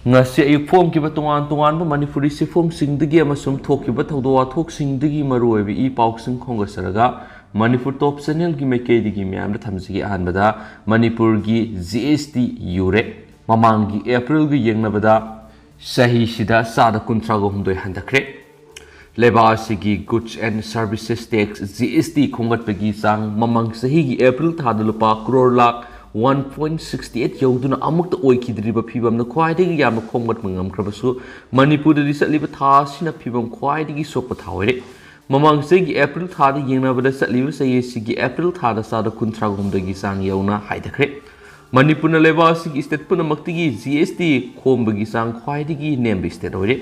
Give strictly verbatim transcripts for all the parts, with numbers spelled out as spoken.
ꯉꯁꯤ ꯑꯌꯨꯛ ꯐꯣꯡꯈꯤꯕ ꯇꯣꯉꯥꯟ ꯇꯣꯉꯥꯟꯕ ꯃꯅꯤꯄꯨꯔꯤ ꯆꯦꯐꯣꯡꯁꯤꯡꯗꯒꯤ ꯑꯃꯁꯨꯡ ꯊꯣꯛꯈꯤꯕ ꯊꯧꯗꯣꯛ ꯋꯥꯊꯣꯛꯁꯤꯡꯗꯒꯤ ꯃꯔꯨꯑꯣꯏꯕ ꯏ ꯄꯥꯎꯁꯤꯡ ꯈꯣꯝꯒꯠꯆꯔꯒ ꯃꯅꯤꯄꯨꯔ ꯇꯣꯞ ꯆꯦꯅꯦꯜꯒꯤ ꯃꯥꯏꯀꯩꯗꯒꯤ ꯃꯌꯥꯝꯗ ꯊꯝꯖꯒꯦ꯫ ꯑꯍꯥꯟꯕꯗ ꯃꯅꯤꯄꯨꯔꯒꯤ ꯖꯤ ꯑꯦꯁ ꯇꯤ ꯌꯨꯔꯦ꯫ ꯃꯃꯥꯡꯒꯤ ꯑꯦꯄ꯭ꯔꯤꯜꯒ ꯌꯦꯡꯅꯕꯗ ꯆꯍꯤꯁꯤꯗ ꯆꯥꯗ ꯀꯨꯟꯊ꯭ꯔꯥꯒ ꯍꯨꯝꯗꯣꯏ ꯍꯟꯊꯈ꯭ꯔꯦ꯫ ꯂꯩꯕꯥꯛ ꯑꯁꯤꯒꯤ Goods and Services Tax, G S T, ꯈꯣꯝꯒꯠꯄꯒꯤ ꯆꯥꯡ ꯃꯃꯥꯡ ꯆꯍꯤꯒꯤ ꯑꯦꯄ꯭ꯔꯤꯜ ꯊꯥꯗ ꯂꯨꯄꯥ ꯀ꯭ꯔꯣꯔ ꯂꯥꯛ ꯋꯥꯟ ꯄꯣꯏꯟ ꯁꯤꯛꯁꯇꯤ ꯑꯩꯠ ꯌꯧꯗꯨꯅ ꯑꯃꯨꯛꯇ ꯑꯣꯏꯈꯤꯗ꯭ꯔꯤꯕ ꯐꯤꯕꯝꯅ ꯈ꯭ꯋꯥꯏꯗꯒꯤ ꯌꯥꯝꯅ ꯈꯣꯝꯒꯠꯄ ꯉꯝꯈ꯭ꯔꯕꯁꯨ, ꯃꯅꯤꯄꯨꯔꯗꯗꯤ ꯆꯠꯂꯤꯕ ꯊꯥ ꯑꯁꯤꯅ ꯐꯤꯕꯝ ꯈ꯭ꯋꯥꯏꯗꯒꯤ ꯁꯣꯛꯄ ꯊꯥ ꯑꯣꯏꯔꯦ꯫ ꯃꯃꯥꯡ ꯆꯍꯤꯒꯤ ꯑꯦꯄ꯭ꯔꯤꯜ ꯊꯥꯗ ꯌꯦꯡꯅꯕꯗ ꯆꯠꯂꯤꯕ ꯆꯍꯤ ꯑꯁꯤꯒꯤ ꯑꯦꯄ꯭ꯔꯤꯜ ꯊꯥꯗ ꯆꯥꯗ ꯀꯨꯟꯊ꯭ꯔꯥꯒ ꯍꯨꯝꯗꯣꯏꯒꯤ ꯆꯥꯡ ꯌꯧꯅ ꯍꯥꯏꯊꯈ꯭ꯔꯦ꯫ ꯃꯅꯤꯄꯨꯔꯅ ꯂꯩꯕꯥꯛ ꯑꯁꯤꯒꯤ ꯁ꯭ꯇꯦꯠ ꯄꯨꯝꯅꯃꯛꯇꯒꯤ ꯖꯤ ꯑꯦꯁ ꯇꯤ ꯈꯣꯝꯕꯒꯤ ꯆꯥꯡ ꯈ꯭ꯋꯥꯏꯗꯒꯤ ꯅꯦꯝꯕ ꯁ꯭ꯇꯦꯠ ꯑꯣꯏꯔꯦ꯫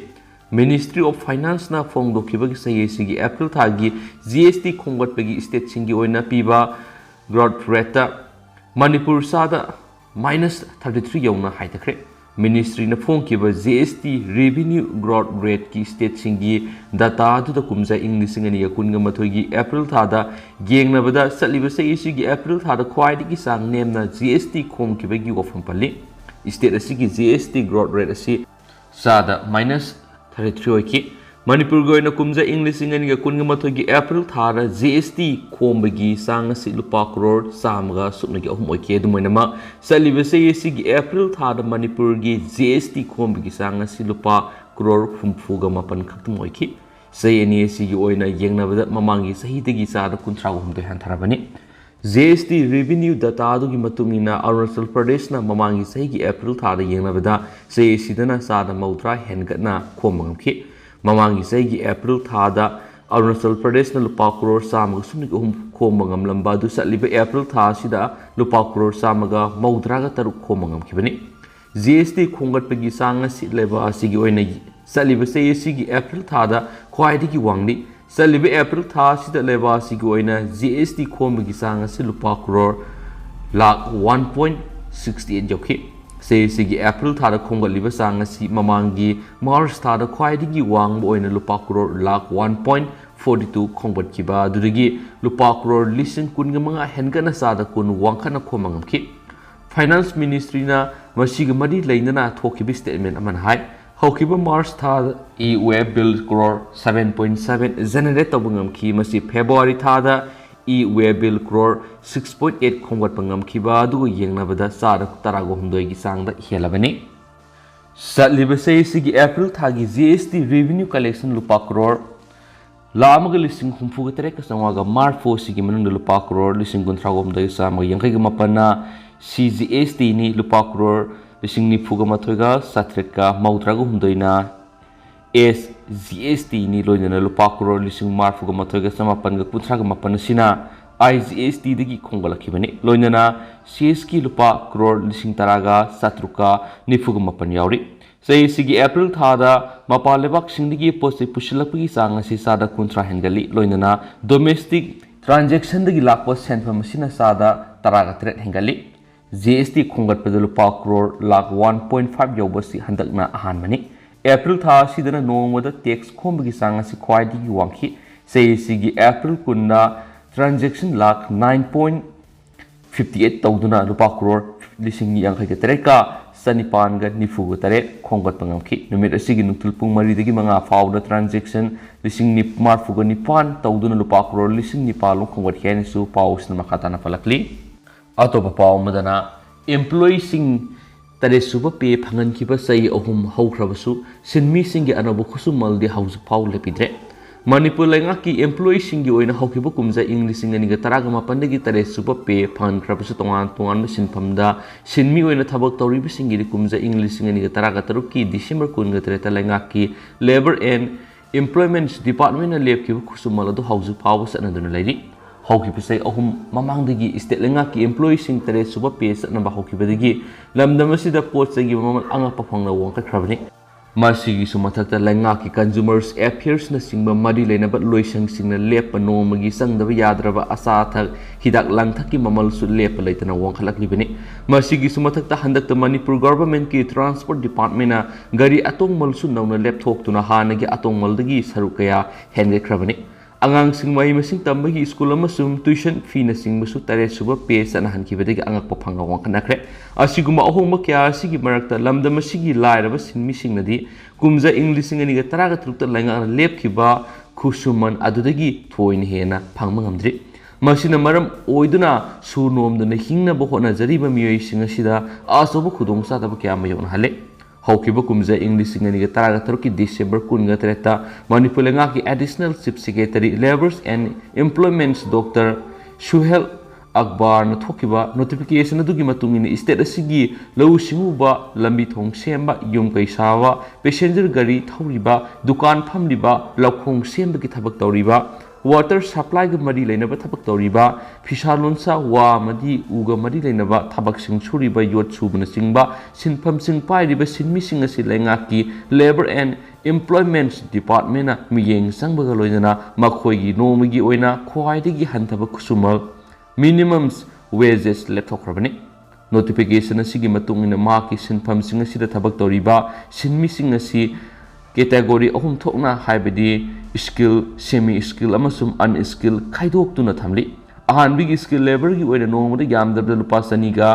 Ministry of Financeꯅ ꯐꯣꯡꯗꯣꯛꯈꯤꯕꯒꯤ ꯆꯍꯤ ꯑꯁꯤꯒꯤ ꯑꯦꯄ꯭ꯔꯤꯜ ꯊꯥꯒꯤ ꯖꯤ ꯑꯦꯁ ꯇꯤ ꯈꯣꯝꯒꯠꯄꯒꯤ ꯁ꯭ꯇꯦꯠꯁꯤꯡꯒꯤ ꯑꯣꯏꯅ ꯄꯤꯕ ꯒ꯭ꯔꯣꯊ ꯔꯦꯠꯇ ꯃꯅꯤꯄꯨꯔ ꯆꯥꯗ ꯃꯥꯏꯅꯁ ꯊꯥꯔꯇꯤ ꯊ꯭ꯔꯤ ꯌꯧꯅ ꯍꯥꯏꯊꯈ꯭ꯔꯦ꯫ ꯃꯤꯅꯤꯁꯇ꯭ꯔꯤꯅ ꯐꯣꯡꯈꯤꯕ ꯖꯤ ꯑꯦꯁ ꯇꯤ ꯔꯦꯚꯤꯅ꯭ꯌꯨ ꯒ꯭ꯔꯣꯊ ꯔꯦꯠꯀꯤ ꯁ꯭ꯇꯦꯠꯁꯤꯡꯒꯤ ꯗꯇꯥ ꯑꯗꯨꯗ ꯀꯨꯝꯖꯥ ꯏꯪ ꯂꯤꯁꯤꯡ ꯑꯅꯤꯒ ꯀꯨꯟꯒ ꯃꯥꯊꯣꯏꯒꯤ ꯑꯦꯄ꯭ꯔꯤꯜ ꯊꯥꯗ ꯌꯦꯡꯅꯕꯗ, ꯆꯠꯂꯤꯕ ꯆꯍꯤ ꯑꯁꯤꯒꯤ ꯑꯦꯄ꯭ꯔꯤꯜ ꯊꯥꯗ ꯈ꯭ꯋꯥꯏꯗꯒꯤ ꯆꯥꯡ ꯅꯦꯝꯅ ꯖꯤ ꯑꯦꯁ ꯇꯤ ꯈꯣꯝꯈꯤꯕꯒꯤ ꯋꯥꯐꯝ ꯄꯜꯂꯤ꯫ ꯁ꯭ꯇꯦꯠ ꯑꯁꯤꯒꯤ ꯖꯤ ꯑꯦꯁ ꯇꯤ ꯒ꯭ꯔꯣꯊ ꯔꯦꯠ ꯑꯁꯤ ꯆꯥꯗ ꯃꯥꯏꯅꯁ ꯊꯥꯔꯇꯤ ꯊ꯭ꯔꯤ ꯑꯣꯏꯈꯤ꯫ ꯃꯅꯤꯄꯨꯔꯒꯤ ꯑꯣꯏꯅ ꯀꯨꯝꯖꯥ ꯏꯪ ꯂꯤꯁꯤꯡ ꯑꯅꯤꯒ ꯀꯨꯟꯒ ꯃꯥꯊꯣꯏꯒꯤ ꯑꯦꯄ꯭ꯔꯤꯜ ꯊꯥꯗ ꯖꯤ ꯑꯦꯁ ꯇꯤ ꯈꯣꯝꯕꯒꯤ ꯆꯥꯡ ꯑꯁꯤ ꯂꯨꯄꯥ ꯀ꯭ꯔꯣꯔ ꯆꯥꯝꯃꯒ ꯁꯨꯞꯅꯒꯤ ꯑꯍꯨꯝ ꯑꯣꯏꯈꯤ꯫ ꯑꯗꯨꯝ ꯑꯣꯏꯅꯃꯛ, ꯆꯠꯂꯤꯕ ꯆꯍꯤ ꯑꯁꯤꯒꯤ ꯑꯦꯄ꯭ꯔꯤꯜ ꯊꯥꯗ ꯃꯅꯤꯄꯨꯔꯒꯤ ꯖꯤ ꯑꯦꯁ ꯇꯤ ꯈꯣꯝꯕꯒꯤ ꯆꯥꯡ ꯑꯁꯤ ꯂꯨꯄꯥ ꯀ꯭ꯔꯣꯔ ꯍꯨꯝꯐꯨꯒ ꯃꯥꯄꯟ ꯈꯛꯇꯃꯛ ꯑꯣꯏꯈꯤ꯫ ꯆꯍꯤ ꯑꯅꯤ ꯑꯁꯤꯒꯤ ꯑꯣꯏꯅ ꯌꯦꯡꯅꯕꯗ, ꯃꯃꯥꯡꯒꯤ ꯆꯍꯤꯗꯒꯤ ꯆꯥꯗ ꯀꯨꯟꯊ꯭ꯔꯥꯒ ꯍꯨꯝꯗꯣꯏ ꯍꯟꯊꯔꯕꯅꯤ꯫ ꯖꯤ ꯑꯦꯁ ꯇꯤ ꯔꯦꯚꯤꯅ꯭ꯌꯨ ꯗꯇꯥ ꯑꯗꯨꯒꯤ ꯃꯇꯨꯡ ꯏꯟꯅ, ꯑꯔꯨꯅꯥꯆꯜ ꯄ꯭ꯔꯗꯦꯁꯅ ꯃꯃꯥꯡꯒꯤ ꯆꯍꯤꯒꯤ ꯑꯦꯄ꯭ꯔꯤꯜ ꯊꯥꯗ ꯌꯦꯡꯅꯕꯗ, ꯆꯍꯤ ꯑꯁꯤꯗꯅ ꯆꯥꯗ ꯃꯧꯗ꯭ꯔꯥ ꯍꯦꯟꯒꯠꯅ ꯈꯣꯝꯕ ꯉꯝꯈꯤ꯫ ꯃꯃꯥꯡꯒꯤ ꯆꯍꯤꯒꯤ ꯑꯦꯄ꯭ꯔꯤꯜ ꯊꯥꯗ ꯑꯔꯨꯅꯥꯆꯜ ꯄ꯭ꯔꯗꯦꯁꯅ ꯂꯨꯄꯥ ꯀ꯭ꯔꯣꯔ ꯆꯥꯝꯃꯒ ꯁꯨꯞꯅꯒꯤ ꯑꯍꯨꯝ ꯈꯣꯝꯕ ꯉꯝꯂꯝꯕ ꯑꯗꯨ, ꯆꯠꯂꯤꯕ ꯑꯦꯄ꯭ꯔꯤꯜ ꯊꯥ ꯑꯁꯤꯗ ꯂꯨꯄꯥ ꯀ꯭ꯔꯣꯔ ꯆꯥꯝꯃꯒ ꯃꯧꯗ꯭ꯔꯥꯒ ꯇꯔꯨꯛ ꯈꯣꯝꯕ ꯉꯝꯈꯤꯕꯅꯤ꯫ ꯖꯤ ꯑꯦꯁ ꯇꯤ ꯈꯣꯝꯒꯠꯄꯒꯤ ꯆꯥꯡ ꯑꯁꯤ ꯂꯩꯕꯥꯛ ꯑꯁꯤꯒꯤ ꯑꯣꯏꯅ ꯆꯠꯂꯤꯕ ꯆꯍꯤ ꯑꯁꯤꯒꯤ ꯑꯦꯄ꯭ꯔꯤꯜ ꯊꯥꯗ ꯈ꯭ꯋꯥꯏꯗꯒꯤ ꯋꯥꯡꯂꯤ꯫ ꯆꯠꯂꯤꯕ ꯑꯦꯄ꯭ꯔꯤꯜ ꯊꯥ ꯑꯁꯤꯗ ꯂꯩꯕꯥꯛ ꯑꯁꯤꯒꯤ ꯑꯣꯏꯅ ꯖꯤ ꯑꯦꯁ ꯇꯤ ꯈꯣꯝꯕꯒꯤ ꯆꯥꯡ ꯑꯁꯤ ꯂꯨꯄꯥ ꯀ꯭ꯔꯣꯔ ꯂꯥꯛ ꯋꯥꯟ ꯄꯣꯏꯟ ꯁꯤꯛꯁꯇꯤ ꯑꯩꯠ ꯌꯧꯈꯤ꯫ ꯆꯍꯤ ꯑꯁꯤꯒꯤ ꯑꯦꯄ꯭ꯔꯤꯜ ꯊꯥꯗ ꯈꯣꯝꯒꯠꯂꯤꯕ ꯆꯥꯡ ꯑꯁꯤ ꯃꯃꯥꯡꯒꯤ ꯃꯥꯔꯆ ꯊꯥꯗ ꯈ꯭ꯋꯥꯏꯗꯒꯤ ꯋꯥꯡꯕ ꯑꯣꯏꯅ ꯂꯨꯄꯥ ꯀ꯭ꯔꯣꯔ ꯂꯥꯛ ꯋꯥꯟ ꯄꯣꯏꯟ ꯐꯣꯔꯇꯤ ꯇꯨ ꯈꯣꯝꯒꯠꯈꯤꯕ ꯑꯗꯨꯗꯒꯤ ꯂꯨꯄꯥ ꯀ꯭ꯔꯣꯔ ꯂꯤꯁꯤꯡ ꯀꯨꯟꯒ ꯃꯉꯥ ꯍꯦꯟꯒꯠꯅ ꯆꯥꯗ ꯀꯨꯟ ꯋꯥꯡꯈꯠꯅ ꯈꯣꯝꯕ ꯉꯝꯈꯤ꯫ Finance Ministry ꯅ ꯃꯁꯤꯒ ꯃꯔꯤ ꯂꯩꯅꯅ ꯊꯣꯛꯈꯤꯕ statement ꯑꯃꯅ ꯍꯥꯏ, ꯍꯧꯈꯤꯕ March ꯊꯥꯗ e-way bill crore seven point seven generate ꯇꯧꯕ ꯉꯝꯈꯤ꯫ ꯃꯁꯤ February ꯊꯥꯗ e-way bill crore six point eight ꯈꯣꯝꯒꯠꯄ ꯉꯝꯈꯤꯕ ꯑꯗꯨꯒ ꯌꯦꯡꯅꯕꯗ ꯆꯥꯗ ꯇꯔꯥꯒ ꯍꯨꯝꯗꯣꯏꯒꯤ ꯆꯥꯡꯗ ꯍꯦꯜꯂꯕꯅꯤ꯫ ꯆꯠꯂꯤꯕ ꯆꯍꯤ ꯑꯁꯤꯒꯤ April ꯊꯥꯒꯤ G S T revenue collection ꯂꯨꯄꯥ crore ꯂꯥꯈ ꯑꯃꯒ ꯂꯤꯁꯤꯡ ꯍꯨꯝꯐꯨꯒ ꯇꯔꯦꯠꯀ ꯆꯥꯝꯃꯉꯥꯒ ꯃꯔꯤꯐꯨ ꯑꯁꯤꯒꯤ ꯃꯅꯨꯡꯗ ꯂꯨꯄꯥ crore ꯂꯤꯁꯤꯡ ꯀꯨꯟꯊ꯭ꯔꯥꯒ ꯍꯨꯝꯗꯣꯏꯒ ꯆꯥꯝꯃꯒ ꯌꯥꯡꯈꯩꯒ ꯃꯥꯄꯟꯅ C G S T ꯅꯤ, ꯂꯨꯄꯥ crore ꯂꯤꯁꯤꯡ ꯅꯤꯐꯨꯒ ꯃꯥꯊꯣꯏꯒ ꯆꯥꯇ꯭ꯔꯦꯠꯀ ꯃꯧꯗ꯭ꯔꯥꯒ ꯍꯨꯝꯗꯣꯏꯅ S G S T ꯅꯤ, ꯂꯣꯏꯅꯅ ꯂꯨꯄꯥ crore ꯂꯤꯁꯤꯡ ꯃꯔꯤꯐꯨꯒ ꯃꯥꯊꯣꯏꯒ ꯆꯥꯃꯥꯄꯟꯒ ꯀꯨꯟꯊ꯭ꯔꯥꯒ ꯃꯥꯄꯟ ꯑꯁꯤꯅ I G S T ꯗꯒꯤ ꯈꯣꯝꯒꯠꯂꯛꯈꯤꯕꯅꯤ꯫ ꯂꯣꯏꯅꯅ C S ꯀꯤ ꯂꯨꯄꯥ crore ꯂꯤꯁꯤꯡ ꯇꯔꯥꯒ ꯆꯥꯇ꯭ꯔꯨꯛꯀ ꯅꯤꯐꯨꯒ ꯃꯥꯄꯟ ꯌꯥꯎꯔꯤ꯫ ꯆꯍꯤ ꯑꯁꯤꯒꯤ April ꯊꯥꯗ ꯃꯄꯥꯟ ꯂꯩꯕꯥꯛꯁꯤꯡꯗꯒꯤ ꯄꯣꯠ ꯆꯩ ꯄꯨꯁꯤꯜꯂꯛꯄꯒꯤ ꯆꯥꯡ ꯑꯁꯤ ꯆꯥꯗ ꯀꯨꯟꯊ꯭ꯔꯥ ꯍꯦꯟꯒꯠꯂꯤ꯫ ꯂꯣꯏꯅꯅ domestic transaction ꯗꯒꯤ ꯂꯥꯛꯄ ꯁꯦꯟꯐꯝ ꯑꯁꯤꯅ ꯆꯥꯗ ꯇꯔꯥꯒ ꯇꯔꯦꯠ ꯍꯦꯟꯒꯠꯂꯤ꯫ G S T ꯈꯣꯝꯒꯠꯄꯗ ꯂꯨꯄꯥ crore lakh one point five ꯌꯧꯕ ꯑꯁꯤ ꯍꯟꯗꯛꯅ ꯑꯍꯥꯟꯕꯅꯤ꯫ April ꯊꯥ ꯑꯁꯤꯗꯅ ꯅꯣꯡꯃꯗ tax ꯈꯣꯝꯕꯒꯤ ꯆꯥꯡ ꯑꯁꯤ ꯈ꯭ꯋꯥꯏꯗꯒꯤ ꯋꯥꯡꯈꯤ꯫ ꯆꯍꯤ ꯑꯁꯤꯒꯤ April ꯀꯨꯟꯗ transaction lakh nine point fifty eight ꯇꯧꯗꯨꯅ ꯂꯨꯄꯥ crore ꯂꯤꯁꯤꯡ ꯌꯥꯡꯈꯩꯒ ꯇꯔꯦꯠꯀ ꯆꯅꯤꯄꯥꯟꯒ ꯅꯤꯐꯨꯒ ꯇꯔꯦꯠ ꯈꯣꯝꯒꯠꯄ ꯉꯝꯈꯤ꯫ ꯅꯨꯃꯤꯠ ꯑꯁꯤꯒꯤ ꯅꯨꯡꯊꯤꯜ ꯄꯨꯡ ꯃꯔꯤꯗꯒꯤ ꯃꯉꯥ ꯐꯥꯎꯕꯗ transaction ꯂꯤꯁꯤꯡ ꯃꯔꯤꯐꯨꯒ ꯅꯤꯄꯥꯟ ꯇꯧꯗꯨꯅ ꯂꯨꯄꯥ crore ꯂꯤꯁꯤꯡ ꯅꯤꯄꯥꯟ ꯂꯣꯝ ꯈꯣꯝꯒꯠꯈꯤ ꯍꯥꯏꯅꯁꯨ ꯄꯥꯎ ꯑꯁꯤꯅ ꯃꯈꯥ ꯇꯥꯅ ꯄꯜꯂꯛꯂꯤ꯫ ꯑꯇꯣꯞꯄ ꯄꯥꯎ ꯑꯃꯗꯅ, employee ꯁꯤꯡ ꯇꯔꯦꯠ ꯁꯨꯕ pay ꯐꯪꯍꯟꯈꯤꯕ ꯆꯍꯤ ꯑꯍꯨꯝ ꯍꯧꯈ꯭ꯔꯕꯁꯨ ꯁꯤꯟꯃꯤꯁꯤꯡꯒꯤ ꯑꯅꯧꯕ ꯈꯨꯠꯁꯨꯃꯜꯗꯤ ꯍꯧꯖꯤꯛ ꯐꯥꯎ ꯂꯦꯞꯄꯤꯗ꯭ꯔꯦ꯫ ꯃꯅꯤꯄꯨꯔ ꯂꯩꯉꯥꯛꯀꯤ employee ꯁꯤꯡꯒꯤ ꯑꯣꯏꯅ ꯍꯧꯈꯤꯕ ꯀꯨꯝꯖꯥ ꯏꯪ ꯂꯤꯁꯤꯡ ꯑꯅꯤꯒ ꯇꯔꯥꯒ ꯃꯥꯄꯟꯗꯒꯤ ꯇꯔꯦꯠ ꯁꯨꯕ pay ꯐꯪꯍꯟꯈ꯭ꯔꯕꯁꯨ ꯇꯣꯉꯥꯟ ꯇꯣꯉꯥꯟꯕ ꯁꯤꯟꯐꯝꯗ ꯁꯤꯟꯃꯤ ꯑꯣꯏꯅ ꯊꯕꯛ ꯇꯧꯔꯤꯕꯁꯤꯡꯒꯤꯗꯤ ꯀꯨꯝꯖꯥ ꯏꯪ ꯂꯤꯁꯤꯡ ꯑꯅꯤꯒ ꯇꯔꯥꯒ ꯇꯔꯨꯛꯀꯤ December ꯀꯨꯟꯒ ꯇꯔꯦꯠꯇ ꯂꯩꯉꯥꯛꯀꯤ Labour and Employment Department ꯅ ꯂꯦꯞꯈꯤꯕ ꯈꯨꯠꯁꯨꯃꯜ ꯑꯗꯨ ꯍꯧꯖꯤꯛ ꯐꯥꯎꯕ ꯆꯠꯅꯗꯨꯅ ꯂꯩꯔꯤ꯫ ꯍꯧꯈꯤꯕ ꯆꯍꯤ ꯑꯍꯨꯝ ꯃꯃꯥꯡꯗꯒꯤ state ꯂꯩꯉꯥꯛꯀꯤ employee ꯁꯤꯡ ꯇꯔꯦꯠ ꯁꯨꯕ pay ꯆꯠꯅꯕ ꯍꯧꯈꯤꯕꯗꯒꯤ ꯂꯝꯗꯝ ꯑꯁꯤꯗ ꯄꯣꯠ ꯆꯩꯒꯤ ꯃꯃꯜ ꯑꯉꯛꯄ ꯐꯪꯅ ꯋꯥꯡꯈꯠꯈ꯭ꯔꯕꯅꯤ꯫ ꯃꯁꯤꯒꯤꯁꯨ ꯃꯊꯛꯇ ꯂꯩꯉꯥꯛꯀꯤ Consumers Affairs ꯅꯆꯤꯡꯕ ꯃꯔꯤ ꯂꯩꯅꯕ ꯂꯣꯏꯁꯪꯁꯤꯡꯅ ꯂꯦꯞꯄ ꯅꯣꯡꯃꯒꯤ ꯆꯪꯗꯕ ꯌꯥꯗ꯭ꯔꯕ ꯑꯆꯥ ꯑꯊꯛ, ꯍꯤꯗꯥꯛ ꯂꯥꯡꯊꯛꯀꯤ ꯃꯃꯜꯁꯨ ꯂꯦꯞꯄ ꯂꯩꯇꯅ ꯋꯥꯡꯈꯠꯂꯛꯂꯤꯕꯅꯤ꯫ ꯃꯁꯤꯒꯤꯁꯨ ꯃꯊꯛꯇ ꯍꯟꯗꯛꯇ ꯃꯅꯤꯄꯨꯔ government ꯀꯤ Transport Department ꯅ ꯒꯥꯔꯤ ꯑꯇꯣꯡꯃꯜꯁꯨ ꯅꯧꯅ ꯂꯦꯞꯊꯣꯛꯇꯨꯅ ꯍꯥꯟꯅꯒꯤ ꯑꯇꯣꯡꯃꯜꯗꯒꯤ ꯁꯔꯨꯛ ꯀꯌꯥ ꯍꯦꯟꯒꯠꯈ꯭ꯔꯕꯅꯤ꯫ ꯑꯉꯥꯡꯁꯤꯡ ꯃꯍꯩ ꯃꯁꯤꯡ ꯇꯝꯕꯒꯤ ꯁ꯭ꯀꯨꯜ ꯑꯃꯁꯨꯡ tuition feeꯅꯆꯤꯡꯕꯁꯨ ꯇꯔꯦꯠ ꯁꯨꯕ pay ꯆꯠꯅꯍꯟꯈꯤꯕꯗꯒꯤ ꯑꯉꯛꯄ ꯐꯪꯕ ꯋꯥꯡꯈꯠꯅꯈ꯭ꯔꯦ꯫ ꯑꯁꯤꯒꯨꯝꯕ ꯑꯍꯣꯡꯕ ꯀꯌꯥ ꯑꯁꯤꯒꯤ ꯃꯔꯛꯇ ꯂꯝꯗꯝ ꯑꯁꯤꯒꯤ ꯂꯥꯏꯔꯕ ꯁꯤꯟꯃꯤꯁꯤꯡꯅꯗꯤ ꯀꯨꯝꯖꯥ ꯏꯪ ꯂꯤꯁꯤꯡ ꯑꯅꯤꯒ ꯇꯔꯥꯒ ꯇꯔꯨꯛꯇ ꯂꯩꯉꯥꯛꯅ ꯂꯦꯞꯈꯤꯕ ꯈꯨꯠꯁꯨꯃꯟ ꯑꯗꯨꯗꯒꯤ ꯊꯣꯏꯅ ꯍꯦꯟꯅ ꯐꯪꯕ ꯉꯝꯗ꯭ꯔꯤ꯫ ꯃꯁꯤꯅ ꯃꯔꯝ ꯑꯣꯏꯗꯨꯅ ꯁꯨꯔ ꯅꯣꯝꯗꯅ ꯍꯤꯡꯅꯕ ꯍꯣꯠꯅꯖꯔꯤꯕ ꯃꯤꯑꯣꯏꯁꯤꯡ ꯑꯁꯤꯗ ꯑꯆꯧꯕ ꯈꯨꯗꯣꯡꯆꯥꯗꯕ ꯀꯌꯥ ꯃꯥꯌꯣꯛꯅꯍꯜꯂꯦ꯫ ꯍꯧꯈꯤꯕ ꯀꯨꯝꯖꯥ ꯏꯪ ꯂꯤꯁꯤꯡ ꯑꯅꯤꯒ ꯇꯔꯥꯒ ꯇꯔꯨꯛꯀꯤ December ꯀꯨꯟꯒ ꯇꯔꯦꯠꯇ ꯃꯅꯤꯄꯨꯔ ꯂꯩꯉꯥꯛꯀꯤ Additional Chief Secretary Labours and Employments Doctor Suhel ꯑꯛꯕꯥꯔꯅ ꯊꯣꯛꯈꯤꯕ notification ꯑꯗꯨꯒꯤ ꯃꯇꯨꯡ ꯏꯟꯅ state ꯑꯁꯤꯒꯤ ꯂꯧꯎ ꯁꯤꯡꯎꯕ, ꯂꯝꯕꯤ ꯊꯣꯡ ꯁꯦꯝꯕ, ꯌꯨꯝ ꯀꯩ ꯁꯥꯕ, passenger ꯒꯥꯔꯤ ꯊꯧꯔꯤꯕ, ꯗꯨꯀꯥꯟ ꯐꯝꯂꯤꯕ, ꯂꯧꯈꯣꯡ ꯁꯦꯝꯕꯒꯤ ꯊꯕꯛ ꯇꯧꯔꯤꯕ, water supplyꯒ ꯃꯔꯤ ꯂꯩꯅꯕ ꯊꯕꯛ ꯇꯧꯔꯤꯕ, ꯐꯤꯁꯥ ꯂꯣꯟꯁꯥ, ꯋꯥ ꯑꯃꯗꯤ ꯎꯒ ꯃꯔꯤ ꯂꯩꯅꯕ ꯊꯕꯛꯁꯤꯡ ꯁꯨꯔꯤꯕ, ꯌꯣꯠ ꯁꯨꯕꯅꯆꯤꯡꯕ ꯁꯤꯟꯐꯝꯁꯤꯡ ꯄꯥꯏꯔꯤꯕ ꯁꯤꯟꯃꯤꯁꯤꯡ ꯑꯁꯤ ꯂꯩꯉꯥꯛꯀꯤ Labour and Employments Departmentꯅ ꯃꯤꯠꯌꯦꯡ ꯆꯪꯕꯒ ꯂꯣꯏꯅꯅ ꯃꯈꯣꯏꯒꯤ ꯅꯣꯡꯃꯒꯤ ꯑꯣꯏꯅ ꯈ꯭ꯋꯥꯏꯗꯒꯤ ꯍꯟꯊꯕ ꯈꯨꯠꯁꯨꯃꯜ, minimum wages, ꯂꯦꯞꯊꯣꯛꯈ꯭ꯔꯕꯅꯤ꯫ Notification ꯑꯁꯤꯒꯤ ꯃꯇꯨꯡ ꯏꯟꯅ ꯃꯍꯥꯛꯀꯤ ꯁꯤꯟꯐꯝꯁꯤꯡ ꯑꯁꯤꯗ ꯊꯕꯛ ꯇꯧꯔꯤꯕ ꯁꯤꯟꯃꯤꯁꯤꯡ ꯑꯁꯤ category ꯑꯍꯨꯝ ꯊꯣꯛꯅ, ꯍꯥꯏꯕꯗꯤ skill, semi skill ꯑꯃꯁꯨꯡ unskill ꯈꯥꯏꯗꯣꯛꯇꯨꯅ ꯊꯝꯂꯤ꯫ ꯑꯍꯥꯟꯕꯒꯤ skill labourꯒꯤ ꯑꯣꯏꯅ ꯅꯣꯡꯃꯗ ꯌꯥꯝꯗ꯭ꯔꯕꯗ ꯂꯨꯄꯥ ꯆꯅꯤꯒ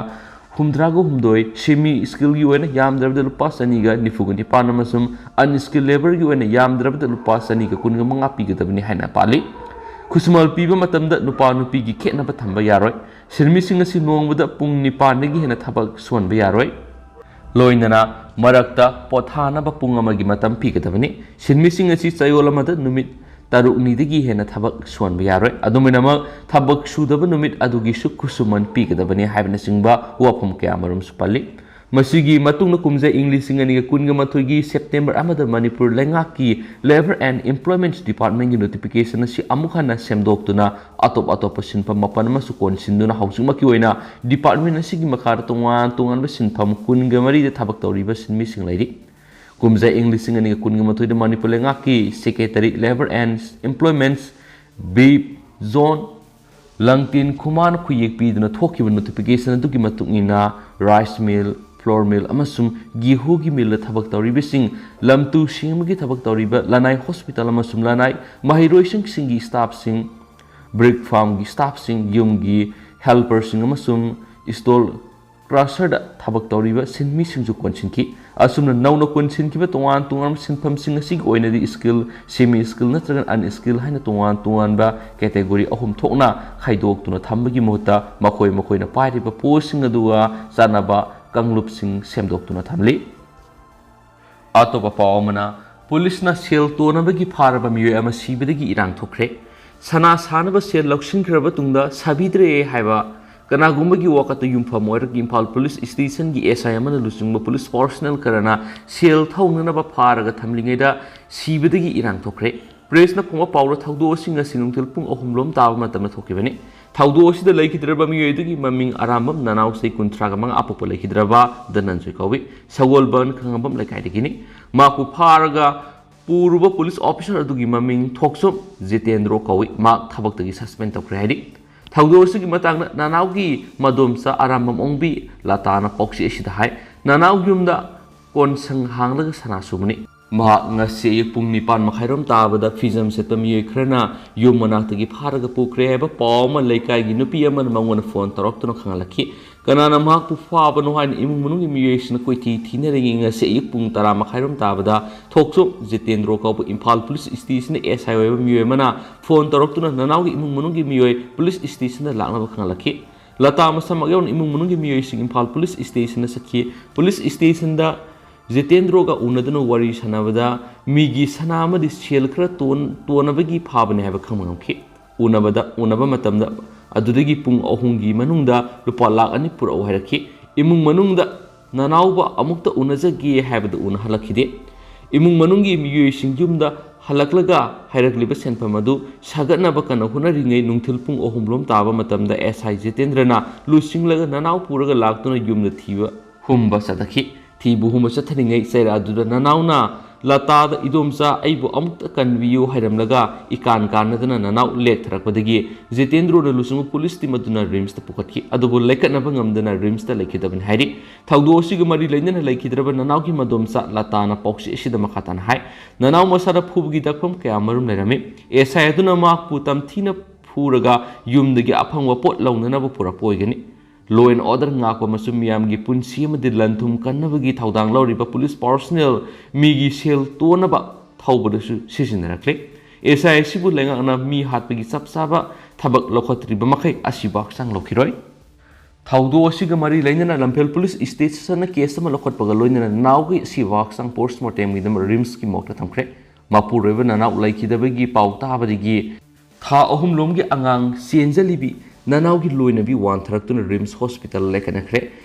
ꯍꯨꯝꯗ꯭ꯌꯥꯒ ꯍꯨꯝꯗꯣꯏ, semi skillꯒꯤ ꯑꯣꯏꯅ ꯌꯥꯝꯗ꯭ꯔꯕꯗ ꯂꯨꯄꯥ ꯆꯅꯤꯒ ꯅꯤꯐꯨꯒ ꯅꯤꯄꯥꯟ ꯑꯃꯁꯨꯡ unskill labourꯒꯤ ꯑꯣꯏꯅ ꯌꯥꯝꯗ꯭ꯔꯕꯗ ꯂꯨꯄꯥ ꯆꯅꯤꯒ ꯀꯨꯟꯒ ꯃꯉꯥ ꯄꯤꯒꯗꯕꯅꯤ ꯍꯥꯏꯅ ꯄꯥꯜꯂꯤ꯫ ꯈꯨꯠꯁꯨꯃꯜ ꯄꯤꯕ ꯃꯇꯝꯗ ꯅꯨꯄꯥ ꯅꯨꯄꯤꯒꯤ ꯈꯦꯠꯅꯕ ꯊꯝꯕ ꯌꯥꯔꯣꯏ꯫ ꯁꯤꯟꯃꯤꯁꯤꯡ ꯑꯁꯤ ꯅꯣꯡꯃꯗ ꯄꯨꯡ ꯅꯤꯄꯥꯟꯗꯒꯤ ꯍꯦꯟꯅ ꯊꯕꯛ ꯁꯨꯍꯟꯕ ꯌꯥꯔꯣꯏ꯫ ꯂꯣꯏꯅꯅ ꯃꯔꯛꯇ ꯄꯣꯊꯥꯅꯕ ꯄꯨꯡ ꯑꯃꯒꯤ ꯃꯇꯝ ꯄꯤꯒꯗꯕꯅꯤ꯫ ꯁꯤꯟꯃꯤꯁꯤꯡ ꯑꯁꯤ ꯆꯌꯣꯜ ꯑꯃꯗ ꯅꯨꯃꯤꯠ ꯇꯔꯨꯛꯅꯤꯗꯒꯤ ꯍꯦꯟꯅ ꯊꯕꯛ ꯁꯨꯍꯟꯕ ꯌꯥꯔꯣꯏ꯫ ꯑꯗꯨꯃꯥꯏꯅꯃꯛ ꯊꯕꯛ ꯁꯨꯗꯕ ꯅꯨꯃꯤꯠ ꯑꯗꯨꯒꯤꯁꯨ ꯈꯨꯠꯁꯨꯃꯟ ꯄꯤꯒꯗꯕꯅꯤ ꯍꯥꯏꯕꯅꯆꯤꯡꯕ ꯋꯥꯐꯝ ꯀꯌꯥ ꯑꯃꯔꯣꯝꯁꯨ ꯄꯜꯂꯤ꯫ ꯃꯁꯤꯒꯤ ꯃꯇꯨꯡꯗ ꯀꯨꯝꯖꯥ ꯏꯪ ꯂꯤꯁꯤꯡ ꯑꯅꯤꯒ ꯀꯨꯟꯒ ꯃꯥꯊꯣꯏꯒꯤ September ꯑꯃꯗ ꯃꯅꯤꯄꯨꯔ ꯂꯩꯉꯥꯛꯀꯤ Labour and Employments Departmentꯀꯤ notification ꯑꯁꯤ ꯑꯃꯨꯛ ꯍꯟꯅ ꯁꯦꯝꯗꯣꯛꯇꯨꯅ ꯑꯇꯣꯞ ꯑꯇꯣꯞꯄ ꯁꯤꯟꯐꯝ ꯃꯥꯄꯟ ꯑꯃꯁꯨ ꯀꯣꯟꯁꯤꯟꯗꯨꯅ ꯍꯧꯖꯤꯛꯃꯛꯀꯤ ꯑꯣꯏꯅ department ꯑꯁꯤꯒꯤ ꯃꯈꯥꯗ ꯇꯣꯉꯥꯟ ꯇꯣꯉꯥꯟꯕ ꯁꯤꯟꯐꯝ ꯀꯨꯟꯒ ꯃꯔꯤꯗ ꯊꯕꯛ ꯇꯧꯔꯤꯕ ꯁꯤꯟꯃꯤꯁꯤꯡ ꯂꯩꯔꯤ꯫ ꯀꯨꯝꯖꯥ ꯏꯪ ꯂꯤꯁꯤꯡ ꯑꯅꯤꯒ ꯀꯨꯟꯒ ꯃꯥꯊꯣꯏꯗ ꯃꯅꯤꯄꯨꯔ ꯂꯩꯉꯥꯛꯀꯤ Secretary Labour and Employments ꯕꯤꯞ ꯖꯣꯟ ꯂꯪꯇꯤꯟ ꯈꯨꯃꯥꯟ ꯈꯨꯌꯦꯛ ꯄꯤꯗꯨꯅ ꯊꯣꯛꯈꯤꯕ notification ꯑꯗꯨꯒꯤ ꯃꯇꯨꯡ ꯏꯟꯅ rice mill, flour mill ꯑꯃꯁꯨꯡ ꯒꯦꯍꯨꯒꯤ ꯃꯤꯜꯗ ꯊꯕꯛ ꯇꯧꯔꯤꯕꯁꯤꯡ, ꯂꯝꯇꯨ ꯁꯦꯡꯕꯒꯤ ꯊꯕꯛ ꯇꯧꯔꯤꯕ ꯂꯅꯥꯏ ꯍꯣꯁꯄꯤꯇꯥꯜ ꯑꯃꯁꯨꯡ ꯂꯅꯥꯏ ꯃꯍꯩꯔꯣꯏꯁꯪꯁꯤꯡꯒꯤ ꯁ꯭ꯇꯥꯐꯁꯤꯡ, ꯕ꯭ꯔꯤꯛ ꯐꯥꯔꯝꯒꯤ ꯁ꯭ꯇꯥꯐꯁꯤꯡ, ꯌꯨꯝꯒꯤ ꯍꯦꯜꯄꯔꯁꯤꯡ ꯑꯃꯁꯨꯡ ꯁ꯭ꯇꯣꯜ ꯀ꯭ꯔꯁꯔꯗ ꯊꯕꯛ ꯇꯧꯔꯤꯕ ꯁꯤꯟꯃꯤꯁꯤꯡꯁꯨ ꯀꯣꯟꯁꯤꯟꯈꯤ꯫ ꯑꯁꯨꯝꯅ ꯅꯧꯅ ꯀꯣꯟꯁꯤꯟꯈꯤꯕ ꯇꯣꯉꯥꯟ ꯇꯣꯉꯥꯟꯕ ꯁꯤꯟꯐꯝꯁꯤꯡ ꯑꯁꯤꯒꯤ ꯑꯣꯏꯅꯗꯤ ꯁ꯭ꯀꯤꯜ, ꯁꯦꯃꯤ ꯁ꯭ꯀꯤꯜ ꯅꯠꯇ꯭ꯔꯒ ꯑꯟꯁ꯭ꯀꯤꯜ ꯍꯥꯏꯅ ꯇꯣꯉꯥꯟ ꯇꯣꯉꯥꯟꯕ ꯀꯦꯇꯦꯒꯣꯔꯤ ꯑꯍꯨꯝ ꯊꯣꯛꯅ ꯈꯥꯏꯗꯣꯛꯇꯨꯅ ꯊꯝꯕꯒꯤ ꯃꯍꯨꯠꯇ ꯃꯈꯣꯏ ꯃꯈꯣꯏꯅ ꯄꯥꯏꯔꯤꯕ ꯄꯣꯁꯁꯤꯡ ꯑꯗꯨꯒ ꯆꯥꯟꯅꯕ ꯀꯥꯡꯂꯨꯞꯁꯤꯡ ꯁꯦꯝꯗꯣꯛꯇꯨꯅ ꯊꯝꯂꯤ꯫ ꯑꯇꯣꯞꯄ ꯄꯥꯎ ꯑꯃꯅ, ꯄꯨꯂꯤꯁꯅ ꯁꯦꯜ ꯇꯣꯟꯅꯕꯒꯤ ꯐꯥꯔꯕ ꯃꯤꯑꯣꯏ ꯑꯃ ꯁꯤꯕꯗꯒꯤ ꯏꯔꯥꯡ ꯊꯣꯛꯈ꯭ꯔꯦ꯫ ꯁꯅꯥ ꯁꯥꯅꯕ ꯁꯦꯜ ꯂꯧꯁꯤꯟꯈ꯭ꯔꯕ ꯇꯨꯡꯗ ꯁꯥꯕꯤꯗ꯭ꯔꯦ ꯍꯥꯏꯕ ꯀꯅꯥꯒꯨꯝꯕꯒꯤ ꯋꯥꯀꯠꯇ ꯌꯨꯝꯐꯝ ꯑꯣꯏꯔꯒ ꯏꯝꯐꯥꯜ ꯄꯨꯂꯤꯁ ꯁ꯭ꯇꯦꯁꯟꯒꯤ ꯑꯦꯁ ꯑꯥꯏ ꯑꯃꯅ ꯂꯨꯆꯤꯡꯕ ꯄꯨꯂꯤꯁ ꯄꯥꯔꯁꯣꯅꯦꯜ ꯈꯔꯅ ꯁꯦꯜ ꯊꯧꯅꯅꯕ ꯐꯥꯔꯒ ꯊꯝꯂꯤꯉꯩꯗ ꯁꯤꯕꯗꯒꯤ ꯏꯔꯥꯡ ꯊꯣꯛꯈ꯭ꯔꯦ꯫ ꯄ꯭ꯔꯦꯁꯅ ꯐꯣꯡꯕ ꯄꯥꯎꯗ ꯊꯧꯗꯣꯛ ꯑꯁꯤ ꯉꯁꯤ ꯅꯨꯡꯊꯤꯜ ꯄꯨꯡ ꯑꯍꯨꯝ ꯂꯣꯝ ꯇꯥꯕ ꯃꯇꯝꯗ ꯊꯣꯛꯈꯤꯕꯅꯤ꯫ ꯊꯧꯗꯣꯛ ꯑꯁꯤꯗ ꯂꯩꯈꯤꯗ꯭ꯔꯕ ꯃꯤꯑꯣꯏ ꯑꯗꯨꯒꯤ ꯃꯃꯤꯡ ꯑꯔꯥꯝꯕꯝ, ꯅꯅꯥꯎ ꯆꯍꯤ ꯀꯨꯟꯊ꯭ꯔꯥꯒ ꯃꯉꯥ, ꯑꯄꯣꯛꯄ ꯂꯩꯈꯤꯗ꯭ꯔꯕ ꯙꯅꯟꯖꯣꯏ ꯀꯧꯏ꯫ ꯁꯒꯣꯜꯕꯟ ꯈꯪꯉꯕꯝ ꯂꯩꯀꯥꯏꯗꯒꯤꯅꯤ꯫ ꯃꯍꯥꯛꯄꯨ ꯐꯥꯔꯒ ꯄꯨꯔꯨꯕ ꯄꯨꯂꯤꯁ ꯑꯣꯐꯤꯁꯥꯔ ꯑꯗꯨꯒꯤ ꯃꯃꯤꯡ ꯊꯣꯛꯆꯣꯝ ꯖꯤꯇꯦꯟꯗ꯭ꯔꯣ ꯀꯧꯏ꯫ ꯃꯍꯥꯛ ꯊꯕꯛꯇꯒꯤ ꯁꯁꯄꯦꯟ ꯇꯧꯈ꯭ꯔꯦ ꯍꯥꯏꯔꯤ꯫ ꯊꯧꯗꯣꯛ ꯑꯁꯤꯒꯤ ꯃꯇꯥꯡꯗ ꯅꯅꯥꯎꯒꯤ ꯃꯗꯣꯝꯆꯥ ꯑꯔꯥꯝꯕꯝ ꯑꯣꯡꯕꯤ ꯂꯇꯥꯅ ꯄꯥꯎꯆꯦ ꯑꯁꯤꯗ ꯍꯥꯏ, ꯅꯅꯥꯎ ꯌꯨꯝꯗ ꯀꯣꯟꯁꯪ ꯍꯥꯡꯂꯒ ꯁꯅꯥ ꯁꯨꯕꯅꯤ꯫ ꯃꯍꯥꯛ ꯉꯁꯤ ꯑꯌꯨꯛ ꯄꯨꯡ ꯅꯤꯄꯥꯟ ꯃꯈꯥꯏꯔꯣꯝ ꯇꯥꯕꯗ ꯐꯤꯖꯝ ꯁꯦꯠꯄ ꯃꯤꯑꯣꯏ ꯈꯔꯅ ꯌꯨꯝ ꯃꯅꯥꯛꯇꯒꯤ ꯐꯥꯔꯒ ꯄꯨꯈ꯭ꯔꯦ ꯍꯥꯏꯕ ꯄꯥꯎ ꯑꯃ ꯂꯩꯀꯥꯏꯒꯤ ꯅꯨꯄꯤ ꯑꯃꯅ ꯃꯉꯣꯟꯗ ꯐꯣꯟ ꯇꯧꯔꯛꯇꯨꯅ ꯈꯪꯍꯜꯂꯛꯈꯤ꯫ ꯀꯅꯥꯅ ꯃꯍꯥꯛꯄꯨ ꯐꯥꯕꯅꯣ ꯍꯥꯏꯅ ꯏꯃꯨꯡ ꯃꯅꯨꯡꯒꯤ ꯃꯤꯑꯣꯏꯁꯤꯡꯅ ꯀꯣꯏꯊꯤ ꯊꯤꯅꯔꯤꯉꯩ ꯉꯁꯤ ꯑꯌꯨꯛ ꯄꯨꯡ ꯇꯔꯥ ꯃꯈꯥꯏꯔꯣꯝ ꯇꯥꯕꯗ ꯊꯣꯛꯆꯣꯝ ꯖꯤꯇꯦꯟꯗ꯭ꯔꯣ ꯀꯧꯕ ꯏꯝꯐꯥꯜ ꯄꯨꯂꯤꯁ ꯁ꯭ꯇꯦꯁꯟꯗ ꯑꯦꯁ ꯑꯥꯏ ꯑꯣꯏꯕ ꯃꯤꯑꯣꯏ ꯑꯃꯅ ꯐꯣꯟ ꯇꯧꯔꯛꯇꯨꯅ ꯅꯅꯥꯎꯒꯤ ꯏꯃꯨꯡ ꯃꯅꯨꯡꯒꯤ ꯃꯤꯑꯣꯏ ꯄꯨꯂꯤꯁ ꯁ꯭ꯇꯦꯁꯟꯗ ꯂꯥꯛꯅꯕ ꯈꯪꯍꯜꯂꯛꯈꯤ꯫ ꯂꯇꯥ ꯃꯁꯥꯃꯛ ꯌꯥꯎꯅ ꯏꯃꯨꯡ ꯃꯅꯨꯡꯒꯤ ꯃꯤꯑꯣꯏꯁꯤꯡ ꯏꯝꯐꯥꯜ ꯄꯨꯂꯤꯁ ꯁ꯭ꯇꯦꯁꯟꯗ ꯆꯠꯈꯤ꯫ ꯄꯨꯂꯤꯁ ꯁ꯭ꯇꯦꯁꯟꯗ ꯖꯤꯇꯦꯟꯗ꯭ꯔꯣꯒ ꯎꯅꯗꯨꯅ ꯋꯥꯔꯤ ꯁꯥꯟꯅꯕꯗ ꯃꯤꯒꯤ ꯁꯅꯥ ꯑꯃꯗꯤ ꯁꯦꯜ ꯈꯔ ꯇꯣꯟ-, ꯇꯣꯟꯅꯕꯒꯤ ꯐꯥꯕꯅꯤ ꯍꯥꯏꯕ ꯈꯪꯕ ꯉꯝꯈꯤ꯫ ꯎꯅꯕꯗ, ꯎꯅꯕ ꯃꯇꯝꯗ ꯑꯗꯨꯗꯒꯤ ꯄꯨꯡ ꯑꯍꯨꯝꯒꯤ ꯃꯅꯨꯡꯗ ꯂꯨꯄꯥ ꯂꯥꯈ ꯑꯅꯤ ꯄꯨꯔꯛꯎ ꯍꯥꯏꯔꯛꯈꯤ꯫ ꯏꯃꯨꯡ ꯃꯅꯨꯡꯗ ꯅꯅꯥꯎꯕ ꯑꯃꯨꯛꯇ ꯎꯅꯖꯒꯦ ꯍꯥꯏꯕꯗ ꯎꯅꯍꯜꯂꯛꯈꯤꯗꯦ꯫ ꯏꯃꯨꯡ ꯃꯅꯨꯡꯒꯤ ꯃꯤꯑꯣꯏꯁꯤꯡ ꯌꯨꯝꯗ ꯍꯜꯂꯛꯂꯒ ꯍꯥꯏꯔꯛꯂꯤꯕ ꯁꯦꯟꯐꯝ ꯑꯗꯨ ꯁꯥꯒꯠꯅꯕ ꯀꯟꯅ ꯍꯣꯠꯅꯔꯤꯉꯩ ꯅꯨꯡꯊꯤꯜ ꯄꯨꯡ ꯑꯍꯨꯝ ꯂꯣꯝ ꯇꯥꯕ ꯃꯇꯝꯗ ꯑꯦꯁ ꯑꯥꯏ ꯖꯤꯇꯦꯟꯗ꯭ꯔꯅ ꯂꯨꯆꯤꯡꯂꯒ ꯅꯅꯥꯎ ꯄꯨꯔꯒ ꯂꯥꯛꯇꯨꯅ ꯌꯨꯝꯗ ꯊꯤꯕ ꯍꯨꯝꯕ ꯆꯠꯊꯈꯤ꯫ ꯊꯤꯕ ꯍꯨꯝꯕ ꯆꯠꯊꯔꯤꯉꯩ ꯆꯩꯔꯥꯛ ꯑꯗꯨꯗ ꯅꯅꯥꯎꯅ ꯂꯇꯥꯗ "ꯏꯗꯣꯝꯆꯥ, ꯑꯩꯕꯨ ꯑꯃꯨꯛꯇ ꯀꯟꯕꯤꯌꯨ" ꯍꯥꯏꯔꯝꯂꯒ ꯏꯀꯥꯟ ꯀꯥꯟꯅꯗꯅ ꯅꯅꯥꯎ ꯂꯦꯛꯊꯔꯛꯄꯗꯒꯤ ꯖꯤꯇꯦꯟꯗ꯭ꯔꯣꯅ ꯂꯨꯆꯤꯡꯕ ꯄꯨꯂꯤꯁ ꯇꯤꯝ ꯑꯗꯨꯅ ꯔꯤꯝꯁꯇ ꯄꯨꯈꯠꯈꯤ꯫ ꯑꯗꯨꯕꯨ ꯂꯩꯈꯠꯅꯕ ꯉꯝꯗꯅ ꯔꯤꯝꯁꯇ ꯂꯩꯈꯤꯗꯕꯅꯤ ꯍꯥꯏꯔꯤ꯫ ꯊꯧꯗꯣꯛ ꯑꯁꯤꯒ ꯃꯔꯤ ꯂꯩꯅꯅ ꯂꯩꯈꯤꯗ꯭ꯔꯕ ꯅꯅꯥꯎꯒꯤ ꯃꯗꯣꯝꯆꯥ ꯂꯇꯥꯅ ꯄꯥꯎꯆꯦ ꯑꯁꯤꯗ ꯃꯈꯥ ꯇꯥꯅ ꯍꯥꯏ, ꯅꯅꯥꯎ ꯃꯁꯥꯗ ꯐꯨꯕꯒꯤ ꯗꯛꯐꯝ ꯀꯌꯥ ꯃꯔꯨꯝ ꯂꯩꯔꯝꯃꯤ꯫ ꯑꯦꯁ ꯑꯥꯏ ꯑꯗꯨꯅ ꯃꯍꯥꯛꯄꯨ ꯇꯝꯊꯤꯅ ꯐꯨꯔꯒ ꯌꯨꯝꯗꯒꯤ ꯑꯐꯪꯕ ꯄꯣꯠ ꯂꯧꯅꯅꯕ ꯄꯨꯔꯛꯄ ꯑꯣꯏꯒꯅꯤ꯫ Law and order ꯉꯥꯛꯄ ꯑꯃꯁꯨꯡ ꯃꯤꯌꯥꯝꯒꯤ ꯄꯨꯟꯁꯤ ꯑꯃꯗꯤ ꯂꯟ ꯊꯨꯝ ꯀꯟꯅꯕꯒꯤ ꯊꯧꯗꯥꯡ ꯂꯧꯔꯤꯕ ꯄꯨꯂꯤꯁ ꯄꯥꯔꯁꯣꯅꯦꯜ ꯃꯤꯒꯤ ꯁꯦꯜ ꯇꯣꯟꯅꯕ ꯊꯧꯕꯗꯁꯨ ꯁꯤꯖꯤꯟꯅꯔꯛꯂꯦ꯫ ꯑꯦꯁ ꯑꯥꯏ ꯑꯁꯤꯕꯨ ꯂꯩꯉꯥꯛꯅ ꯃꯤ ꯍꯥꯠꯄꯒꯤ ꯆꯞ ꯆꯥꯕ ꯊꯕꯛ ꯂꯧꯈꯠꯇ꯭ꯔꯤꯕ ꯃꯈꯩ ꯑꯁꯤꯕ ꯍꯛꯆꯥꯡ ꯂꯧꯈꯤꯔꯣꯏ꯫ ꯊꯧꯗꯣꯛ ꯑꯁꯤꯒ ꯃꯔꯤ ꯂꯩꯅꯅ ꯂꯝꯐꯦꯜ ꯄꯨꯂꯤꯁ ꯁ꯭ꯇꯦꯁꯟꯅ ꯀꯦꯁ ꯑꯃ ꯂꯧꯈꯠꯄꯒ ꯂꯣꯏꯅꯅ ꯅꯅꯥꯎꯒꯤ ꯑꯁꯤꯕ ꯍꯛꯆꯥꯡ ꯄꯣꯁꯃꯣꯔꯇꯦꯝꯒꯤꯗꯃꯛ ꯔꯤꯝꯁꯀꯤ ꯃꯣꯔꯒꯇ ꯊꯝꯈ꯭ꯔꯦ꯫ ꯃꯄꯨꯔꯣꯏꯕ ꯅꯅꯥꯎ ꯂꯩꯈꯤꯗꯕꯒꯤ ꯄꯥꯎ ꯇꯥꯕꯗꯒꯤ ꯊꯥ ꯑꯍꯨꯝ ꯂꯣꯝꯒꯤ ꯑꯉꯥꯡ ꯆꯦꯟꯖꯜꯂꯤꯕꯤ ꯅꯅꯥꯎꯒꯤ ꯂꯣꯏꯅꯕꯤ ꯋꯥꯟꯊꯔꯛꯇꯨꯅ ꯔꯤꯝꯁ ꯍꯣꯁꯄꯤꯇꯥꯜ ꯂꯦꯛꯀꯠꯅꯈ꯭ꯔꯦ꯫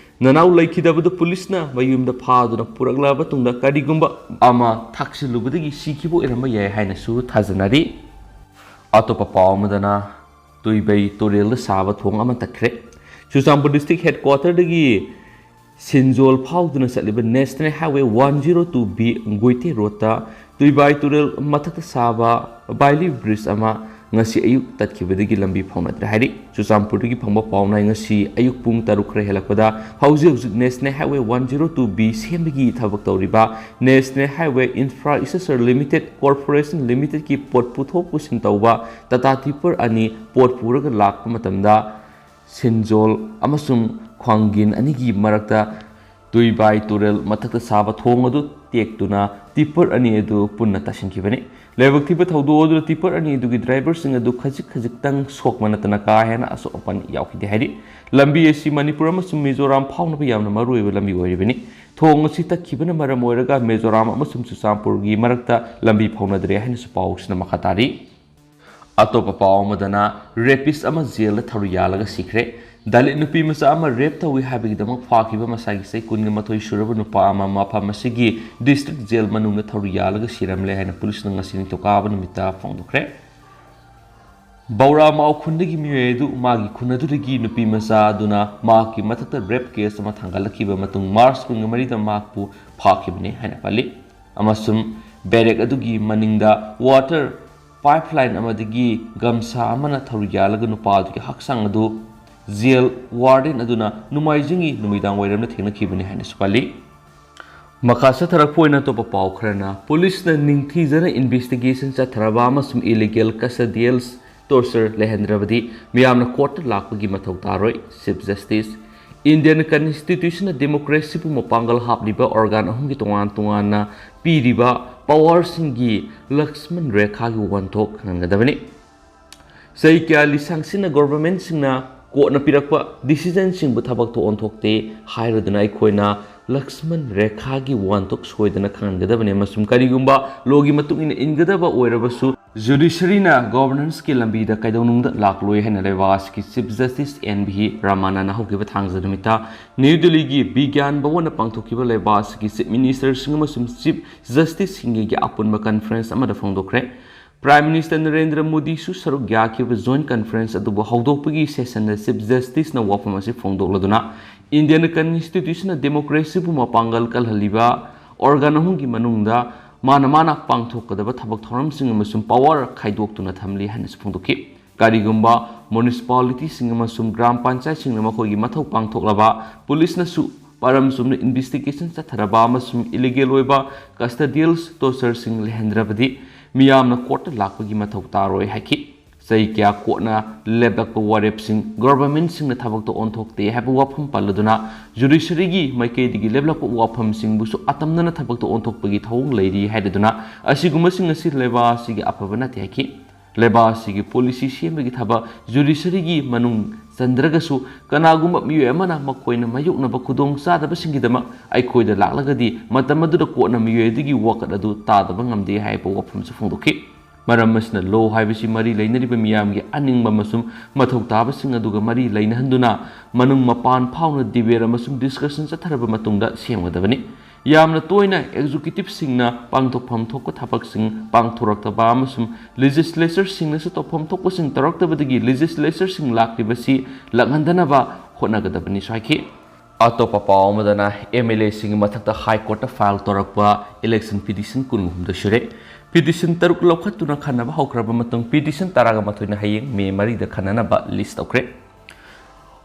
ꯅꯅꯥꯎ ꯂꯩꯈꯤꯗꯕꯗꯨ ꯄꯨꯂꯤꯁꯅ ꯃꯌꯨꯝꯗ ꯐꯥꯗꯨꯅ ꯄꯨꯔꯛꯂꯕ ꯃꯇꯨꯡꯗ ꯀꯔꯤꯒꯨꯝꯕ ꯑꯃ ꯊꯥꯛꯆꯤꯜꯂꯨꯕꯗꯒꯤ ꯁꯤꯈꯤꯕ ꯑꯣꯏꯔꯝꯕ ꯌꯥꯏ ꯍꯥꯏꯅꯁꯨ ꯊꯥꯖꯅꯔꯤ꯫ ꯑꯇꯣꯞꯄ ꯄꯥꯎ ꯑꯃꯗꯅ ꯇꯨꯏꯕꯩ ꯇꯨꯔꯦꯜꯗ ꯁꯥꯕ ꯊꯣꯡ ꯑꯃ ꯇꯠꯈ꯭ꯔꯦ꯫ ꯆꯨꯔꯆꯥꯟꯄꯨꯔ ꯗꯤꯁꯇ꯭ꯔꯤꯛ ꯍꯦꯗꯀ꯭ꯋꯥꯇꯔꯗꯒꯤ ꯁꯤꯟꯖꯣꯜ ꯐꯥꯎꯗꯨꯅ ꯆꯠꯂꯤꯕ national highway one zero two B ꯒꯣꯏꯇꯦ ꯔꯣꯗꯇ ꯇꯨꯏꯕꯥꯏ ꯇꯨꯔꯦꯜ ꯃꯊꯛꯇ ꯁꯥꯕ ꯕꯥꯏꯂꯤ ꯕ꯭ꯔꯤꯖ ꯑꯃ ꯉꯁꯤ ꯑꯌꯨꯛ ꯇꯠꯈꯤꯕꯗꯒꯤ ꯂꯝꯕꯤ ꯐꯥꯎꯅꯗ꯭ꯔꯦ ꯍꯥꯏꯔꯤ꯫ ꯆꯨꯔꯆꯥꯟꯄꯨꯔꯗꯒꯤ ꯐꯪꯕ ꯄꯥꯎꯅ ꯉꯁꯤ ꯑꯌꯨꯛ ꯄꯨꯡ ꯇꯔꯨꯛ ꯈꯔ ꯍꯦꯜꯂꯛꯄꯗ ꯍꯧꯖꯤꯛ ꯍꯧꯖꯤꯛ national highway one zero two B ꯁꯦꯝꯕꯒꯤ ꯊꯕꯛ ꯇꯧꯔꯤꯕ national highway infrastructure limited corporation ꯂꯤꯃꯤꯇꯦꯗꯀꯤ ꯄꯣꯠ ꯄꯨꯊꯣꯛ ꯄꯨꯁꯤꯟ ꯇꯧꯕ ꯇꯥꯇꯥ ꯇꯤꯄꯔ ꯑꯅꯤ ꯄꯣꯠ ꯄꯨꯔꯒ ꯂꯥꯛꯄ ꯃꯇꯝꯗ ꯁꯤꯟꯖꯣꯜ ꯑꯃꯁꯨꯡ ꯈ꯭ꯋꯥꯡꯒꯤꯟ ꯑꯅꯤꯒꯤ ꯃꯔꯛꯇ ꯇꯨꯏꯕꯥꯏ ꯇꯨꯔꯦꯜ ꯃꯊꯛꯇ ꯁꯥꯕ ꯊꯣꯡ ꯑꯗꯨ ꯇꯦꯛꯇꯨꯅ ꯇꯤꯄꯔ ꯑꯅꯤ ꯑꯗꯨ ꯄꯨꯟꯅ ꯇꯥꯁꯤꯟꯈꯤꯕꯅꯤ꯫ ꯂꯥꯏꯕꯛ ꯊꯤꯕ ꯊꯧꯗꯣꯛ ꯑꯗꯨꯗ ꯇꯤꯄꯔ ꯑꯅꯤ ꯑꯗꯨꯒꯤ ꯗ꯭ꯔꯥꯏꯚꯔꯁꯤꯡ ꯑꯗꯨ ꯈꯖꯤꯛ ꯈꯖꯤꯛꯇꯪ ꯁꯣꯛꯄ ꯅꯠꯇꯅ ꯀꯥ ꯍꯦꯟꯅ ꯑꯁꯣꯛ ꯑꯄꯟ ꯌꯥꯎꯈꯤꯗꯦ ꯍꯥꯏꯔꯤ꯫ ꯂꯝꯕꯤ ꯑꯁꯤ ꯃꯅꯤꯄꯨꯔ ꯑꯃꯁꯨꯡ ꯃꯤꯖꯣꯔꯥꯝ ꯐꯥꯎꯅꯕ ꯌꯥꯝꯅ ꯃꯔꯨꯑꯣꯏꯕ ꯂꯝꯕꯤ ꯑꯣꯏꯔꯤꯕꯅꯤ꯫ ꯊꯣꯡ ꯑꯁꯤ ꯇꯠꯈꯤꯕꯅ ꯃꯔꯝ ꯑꯣꯏꯔꯒ ꯃꯤꯖꯣꯔꯥꯝ ꯑꯃꯁꯨꯡ ꯆꯨꯔꯆꯥꯟꯄꯨꯔꯒꯤ ꯃꯔꯛꯇ ꯂꯝꯕꯤ ꯐꯥꯎꯅꯗ꯭ꯔꯦ ꯍꯥꯏꯅꯁꯨ ꯄꯥꯎꯁꯤꯅ ꯃꯈꯥ ꯇꯥꯔꯤ꯫ ꯑꯇꯣꯞꯄ ꯄꯥꯎ ꯑꯃꯗꯅ ꯔꯦꯄꯤꯁ ꯑꯃ ꯖꯦꯜꯗ ꯊꯧꯔꯤ ꯌꯥꯜꯂꯒ ꯁꯤꯈ꯭ꯔꯦ꯫ ꯗꯂꯤꯠ ꯅꯨꯄꯤ ꯃꯆꯥ ꯑꯃ ꯔꯦꯞ ꯇꯧꯏ ꯍꯥꯏꯕꯒꯤꯗꯃꯛ ꯐꯥꯈꯤꯕ ꯃꯁꯥꯒꯤ ꯆꯍꯤ ꯀꯨꯟꯒ ꯃꯥꯊꯣꯏ ꯁꯨꯔꯕ ꯅꯨꯄꯥ ꯑꯃ ꯃꯐꯝ ꯑꯁꯤꯒꯤ ꯗꯤꯁꯇ꯭ꯔꯤꯛ ꯖꯦꯜ ꯃꯅꯨꯡꯗ ꯊꯧꯔꯤ ꯌꯥꯜꯂꯒ ꯁꯤꯔꯝꯂꯦ ꯍꯥꯏꯅ ꯄꯨꯂꯤꯁꯅ ꯉꯁꯤ ꯅꯤꯡꯊꯧꯀꯥꯕ ꯅꯨꯃꯤꯠꯇ ꯐꯣꯡꯗꯣꯛꯈ꯭ꯔꯦ꯫ ꯕꯧꯔꯥ ꯃꯥꯎ ꯈꯨꯟꯗꯒꯤ ꯃꯤꯑꯣꯏ ꯑꯗꯨ ꯃꯥꯒꯤ ꯈꯨꯟ ꯑꯗꯨꯗꯒꯤ ꯅꯨꯄꯤ ꯃꯆꯥ ꯑꯗꯨꯅ ꯃꯍꯥꯛꯀꯤ ꯃꯊꯛꯇ ꯔꯦꯞ ꯀꯦꯁ ꯑꯃ ꯊꯥꯡꯒꯠꯂꯛꯈꯤꯕ ꯃꯇꯨꯡ ꯃꯥꯔꯆ ꯀꯨꯟꯒ ꯃꯔꯤꯗ ꯃꯍꯥꯛꯄꯨ ꯐꯥꯈꯤꯕꯅꯤ ꯍꯥꯏꯅ ꯄꯜꯂꯤ꯫ ꯑꯃꯁꯨꯡ ꯕꯦꯔꯦꯛ ꯑꯗꯨꯒꯤ ꯃꯅꯤꯡꯗ ꯋꯥꯇꯔ ꯄꯥꯏꯞꯂꯥꯏꯟ ꯑꯃꯗꯒꯤ ꯒꯝꯁꯥ ꯑꯃꯅ ꯊꯧꯔꯤ ꯌꯥꯜꯂꯒ ꯅꯨꯄꯥ ꯑꯗꯨꯒꯤ ꯍꯛꯆꯥꯡ ꯑꯗꯨ ꯖꯦꯜ ꯋꯥꯔꯗꯦꯟ ꯑꯗꯨꯅ ꯅꯣꯡꯃꯥꯏꯖꯤꯡꯒꯤ ꯅꯨꯃꯤꯗꯥꯡ ꯋꯥꯏꯔꯝꯗ ꯊꯦꯡꯅꯈꯤꯕꯅꯤ ꯍꯥꯏꯅꯁꯨ ꯄꯜꯂꯤ꯫ ꯃꯈꯥ ꯆꯠꯊꯔꯛꯄ ꯑꯣꯏꯅ ꯑꯇꯣꯞꯄ ꯄꯥꯎ ꯈꯔꯅ, ꯄꯨꯂꯤꯁꯅ ꯅꯤꯡꯊꯤꯖꯅ ꯏꯟꯚꯦꯁꯇꯤꯒꯦꯁꯟ ꯆꯠꯊꯔꯕ ꯑꯃꯁꯨꯡ ꯏꯂꯤꯒꯦꯜ ꯀꯁꯇꯗꯤꯌꯦꯜ ꯇꯣꯔꯆꯔ ꯂꯩꯍꯟꯗ꯭ꯔꯕꯗꯤ ꯃꯤꯌꯥꯝꯅ ꯀꯣꯔꯠꯇ ꯂꯥꯛꯄꯒꯤ ꯃꯊꯧ ꯇꯥꯔꯣꯏ, ꯆꯤꯐ ꯖꯁꯇꯤꯁ꯫ ꯏꯟꯗꯤꯌꯟ ꯀꯟꯁꯇꯤꯇ꯭ꯌꯨꯁꯟꯅ ꯗꯦꯃꯣꯀ꯭ꯔꯦꯁꯤꯕꯨ ꯃꯄꯥꯡꯒꯜ ꯍꯥꯞꯂꯤꯕ ꯑꯣꯔꯒꯥꯟ ꯑꯍꯨꯝꯒꯤ ꯇꯣꯉꯥꯟ ꯇꯣꯉꯥꯟꯅ ꯄꯤꯔꯤꯕ ꯄꯋꯥꯔꯁꯤꯡꯒꯤ ꯂꯛꯁꯃꯟ ꯔꯦꯈꯥꯒꯤ ꯋꯥꯍꯟꯊꯣꯛ ꯈꯪꯍꯟꯒꯗꯕꯅꯤ꯫ ꯆꯍꯤ ꯀꯌꯥ ꯂꯤꯁꯥꯡꯁꯤꯟꯅ ꯒꯣꯚꯔꯟꯃꯦꯟꯠꯁꯤꯡꯅ ꯀꯣꯔꯠꯅ ꯄꯤꯔꯛꯄ ꯗꯤꯁꯤꯖꯟꯁꯤꯡꯕꯨ ꯊꯕꯛꯇ ꯑꯣꯟꯊꯣꯛꯇꯦ ꯍꯥꯏꯔꯗꯨꯅ ꯑꯩꯈꯣꯏꯅ ꯂꯛꯁꯃꯟ ꯔꯦꯈꯥꯒꯤ ꯋꯥꯍꯟꯊꯣꯛ ꯁꯣꯏꯗꯅ ꯈꯪꯍꯟꯒꯗꯕꯅꯤ, ꯑꯃꯁꯨꯡ ꯀꯔꯤꯒꯨꯝꯕ ꯂꯣꯒꯤ ꯃꯇꯨꯡ ꯏꯟꯅ ꯏꯟꯒꯗꯕ ꯑꯣꯏꯔꯕꯁꯨ ꯖꯨꯗꯤꯁꯔꯤꯅ ꯒꯣꯚꯔꯅꯦꯟꯁꯀꯤ ꯂꯝꯕꯤꯗ ꯀꯩꯗꯧꯅꯨꯡꯗ ꯂꯥꯛꯂꯣꯏ ꯍꯥꯏꯅ ꯂꯩꯕꯥꯛ ꯑꯁꯤꯒꯤ ꯆꯤꯐ ꯖꯁꯇꯤꯁ ꯑꯦꯟ ꯚꯤ ꯔꯃꯥꯅꯥꯅ ꯍꯧꯈꯤꯕ ꯊꯥꯡꯖ ꯅꯨꯃꯤꯠꯇ ꯅ꯭ꯌꯨ ꯗꯤꯜꯂꯤꯒꯤ ꯕꯤꯒ꯭ꯌꯥꯟ ꯚꯋꯟꯗ ꯄꯥꯡꯊꯣꯛꯈꯤꯕ ꯂꯩꯕꯥꯛ ꯑꯁꯤꯒꯤ ꯆꯤꯐ ꯃꯤꯅꯤꯁꯇꯔꯁꯤꯡ ꯑꯃꯁꯨꯡ ꯆꯤꯐ ꯖꯁꯇꯤꯁꯁꯤꯡꯒꯤ ꯑꯄꯨꯟꯕ ꯀꯟꯐꯔꯦꯟꯁ ꯑꯃꯗ ꯐꯣꯡꯗꯣꯛꯈ꯭ꯔꯦ꯫ ꯄ꯭ꯔꯥꯏꯝ ꯃꯤꯅꯤꯁꯇꯔ ꯅꯔꯦꯟꯗ꯭ꯔ ꯃꯣꯗꯤꯁꯨ ꯁꯔꯨꯛ ꯌꯥꯈꯤꯕ ꯖꯣꯏꯟꯠ ꯀꯟꯐꯔꯦꯟꯁ ꯑꯗꯨꯕꯨ ꯍꯧꯗꯣꯛꯄꯒꯤ ꯁꯦꯁꯟꯗ ꯆꯤꯐ ꯖꯁꯇꯤꯁꯅ ꯋꯥꯐꯝ ꯑꯁꯤ ꯐꯣꯡꯗꯣꯛꯂꯗꯨꯅ, ꯏꯟꯗꯤꯌꯟ ꯀꯟꯁꯇꯤꯇ꯭ꯌꯨꯁꯟꯅ ꯗꯦꯃꯣꯀ꯭ꯔꯦꯁꯤꯕꯨ ꯃꯄꯥꯡꯒꯜ ꯀꯜꯍꯜꯂꯤꯕ ꯑꯣꯔꯒꯥꯟ ꯑꯍꯨꯝꯒꯤ ꯃꯅꯨꯡꯗ ꯃꯥꯅ ꯃꯥꯅ ꯄꯥꯡꯊꯣꯛꯀꯗꯕ ꯊꯕꯛ ꯊꯧꯔꯝꯁꯤꯡ ꯑꯃꯁꯨꯡ ꯄꯋꯥꯔ ꯈꯥꯏꯗꯣꯛꯇꯨꯅ ꯊꯝꯂꯤ ꯍꯥꯏꯅꯁꯨ ꯐꯣꯡꯗꯣꯛꯈꯤ꯫ ꯀꯔꯤꯒꯨꯝꯕ ꯃ꯭ꯌꯨꯅꯤꯁꯤꯄꯥꯂꯤꯇꯤꯁꯤꯡ ꯑꯃꯁꯨꯡ ꯒ꯭ꯔꯥꯝ ꯄꯟꯆꯥꯌꯠꯁꯤꯡꯅ ꯃꯈꯣꯏꯒꯤ ꯃꯊꯧ ꯄꯥꯡꯊꯣꯛꯂꯕ, ꯄꯨꯂꯤꯁꯅꯁꯨ ꯃꯔꯝ ꯆꯨꯝꯅ ꯏꯟꯚꯦꯁꯇꯤꯒꯦꯁꯟ ꯆꯠꯊꯔꯕ ꯑꯃꯁꯨꯡ ꯏꯂꯤꯒꯦꯜ ꯑꯣꯏꯕ ꯀꯁꯇꯗꯤꯌꯦꯜ ꯇꯣꯔꯆꯔꯁꯤꯡ ꯂꯩꯍꯟꯗ꯭ꯔꯕꯗꯤ ꯃꯤꯌꯥꯝꯅ ꯀꯣꯔꯠꯇ ꯂꯥꯛꯄꯒꯤ ꯃꯊꯧ ꯇꯥꯔꯣꯏ ꯍꯥꯏꯈꯤ꯫ ꯆꯍꯤ ꯀꯌꯥ ꯀꯣꯔꯠꯅ ꯂꯦꯞꯂꯛꯄ ꯋꯥꯔꯦꯞꯁꯤꯡ ꯒꯣꯚꯔꯟꯃꯦꯟꯠꯁꯤꯡꯅ ꯊꯕꯛꯇ ꯑꯣꯟꯊꯣꯛꯇꯦ ꯍꯥꯏꯕ ꯋꯥꯐꯝ ꯄꯜꯂꯗꯨꯅ, ꯖꯨꯗꯤꯁꯔꯤꯒꯤ ꯃꯥꯏꯀꯩꯗꯒꯤ ꯂꯦꯞꯂꯛꯄ ꯋꯥꯐꯝꯁꯤꯡꯕꯨꯁꯨ ꯑꯇꯝꯅꯅ ꯊꯕꯛꯇ ꯑꯣꯟꯊꯣꯛꯄꯒꯤ ꯊꯧꯑꯣꯡ ꯂꯩꯔꯤ ꯍꯥꯏꯔꯗꯨꯅ, ꯑꯁꯤꯒꯨꯝꯕꯁꯤꯡ ꯑꯁꯤ ꯂꯩꯕꯥꯛ ꯑꯁꯤꯒꯤ ꯑꯐꯕ ꯅꯠꯇꯦ ꯍꯥꯏꯈꯤ꯫ ꯂꯩꯕꯥꯛ ꯑꯁꯤꯒꯤ ꯄꯣꯂꯤꯁꯤ ꯁꯦꯝꯕꯒꯤ ꯊꯕꯛ ꯖꯨꯗꯤꯁꯔꯤꯒꯤ ꯃꯅꯨꯡ ꯆꯟꯗ꯭ꯔꯒꯁꯨ, ꯀꯅꯥꯒꯨꯝꯕ ꯃꯤꯑꯣꯏ ꯑꯃꯅ ꯃꯈꯣꯏꯅ ꯃꯥꯌꯣꯛꯅꯕ ꯈꯨꯗꯣꯡꯆꯥꯗꯕꯁꯤꯡꯒꯤꯗꯃꯛ ꯑꯩꯈꯣꯏꯗ ꯂꯥꯛꯂꯒꯗꯤ, ꯃꯇꯝ ꯑꯗꯨꯗ ꯀꯣꯔꯠꯅ ꯃꯤꯑꯣꯏ ꯑꯗꯨꯒꯤ ꯋꯥꯀꯠ ꯑꯗꯨ ꯇꯥꯗꯕ ꯉꯝꯗꯦ ꯍꯥꯏꯕ ꯋꯥꯐꯝꯁꯨ ꯐꯣꯡꯗꯣꯛꯈꯤ꯫ ꯃꯔꯝ ꯑꯁꯤꯅ, ꯂꯣ ꯍꯥꯏꯕꯁꯤ ꯃꯔꯤ ꯂꯩꯅꯔꯤꯕ ꯃꯤꯌꯥꯝꯒꯤ ꯑꯅꯤꯡꯕ ꯑꯃꯁꯨꯡ ꯃꯊꯧ ꯇꯥꯕꯁꯤꯡ ꯑꯗꯨꯒ ꯃꯔꯤ ꯂꯩꯅꯍꯟꯗꯨꯅ, ꯃꯅꯨꯡ ꯃꯄꯥꯟ ꯐꯥꯎꯅ ꯗꯤꯕꯦꯠ ꯑꯃꯁꯨꯡ ꯗꯤꯁꯀꯁꯟ ꯆꯠꯊꯔꯕ ꯃꯇꯨꯡꯗ ꯁꯦꯝꯒꯗꯕꯅꯤ꯫ ꯌꯥꯝꯅ ꯇꯣꯏꯅ ꯑꯦꯛꯖꯤꯀ꯭ꯌꯨꯇꯤꯚꯁꯤꯡꯅ ꯄꯥꯡꯊꯣꯛꯐꯝ ꯊꯣꯛꯄ ꯊꯕꯛꯁꯤꯡ ꯄꯥꯡꯊꯣꯔꯛꯇꯕ ꯑꯃꯁꯨꯡ ꯂꯦꯖꯤꯁꯂꯦꯆꯔꯁꯤꯡꯅꯁꯨ ꯇꯧꯐꯝ ꯊꯣꯛꯄꯁꯤꯡ ꯇꯧꯔꯛꯇꯕꯗꯒꯤ ꯂꯦꯖꯤꯁꯂꯦꯆꯔꯁꯤꯡ ꯂꯥꯛꯂꯤꯕꯁꯤ ꯂꯥꯛꯍꯟꯗꯅꯕ ꯍꯣꯠꯅꯒꯗꯕꯅꯤꯁꯨ ꯍꯥꯏꯈꯤ꯫ ꯑꯇꯣꯞꯄ ꯄꯥꯎ ꯑꯃꯗꯅ, ꯑꯦꯝ ꯑꯦꯜ ꯑꯦꯁꯤꯡꯒꯤ ꯃꯊꯛꯇ ꯍꯥꯏ ꯀꯣꯔꯠꯇ ꯐꯥꯏꯜ ꯇꯧꯔꯛꯄ ꯏꯂꯦꯛꯁꯟ ꯄꯤꯇꯤꯁꯟ ꯀꯨꯟꯍꯨꯝꯗꯣꯏ ꯁꯨꯔꯦ꯫ ꯄꯤꯇꯤꯁꯟ ꯇꯔꯨꯛ ꯂꯧꯈꯠꯇꯨꯅ ꯈꯟꯅꯕ ꯍꯧꯈ꯭ꯔꯕ ꯃꯇꯨꯡ, ꯄꯤꯇꯤꯁꯟ ꯇꯔꯥꯒ ꯃꯥꯊꯣꯏꯅ ꯍꯌꯦꯡ ꯃꯦ ꯃꯔꯤꯗ ꯈꯟꯅꯅꯕ ꯂꯤꯁ ꯇꯧꯈ꯭ꯔꯦ꯫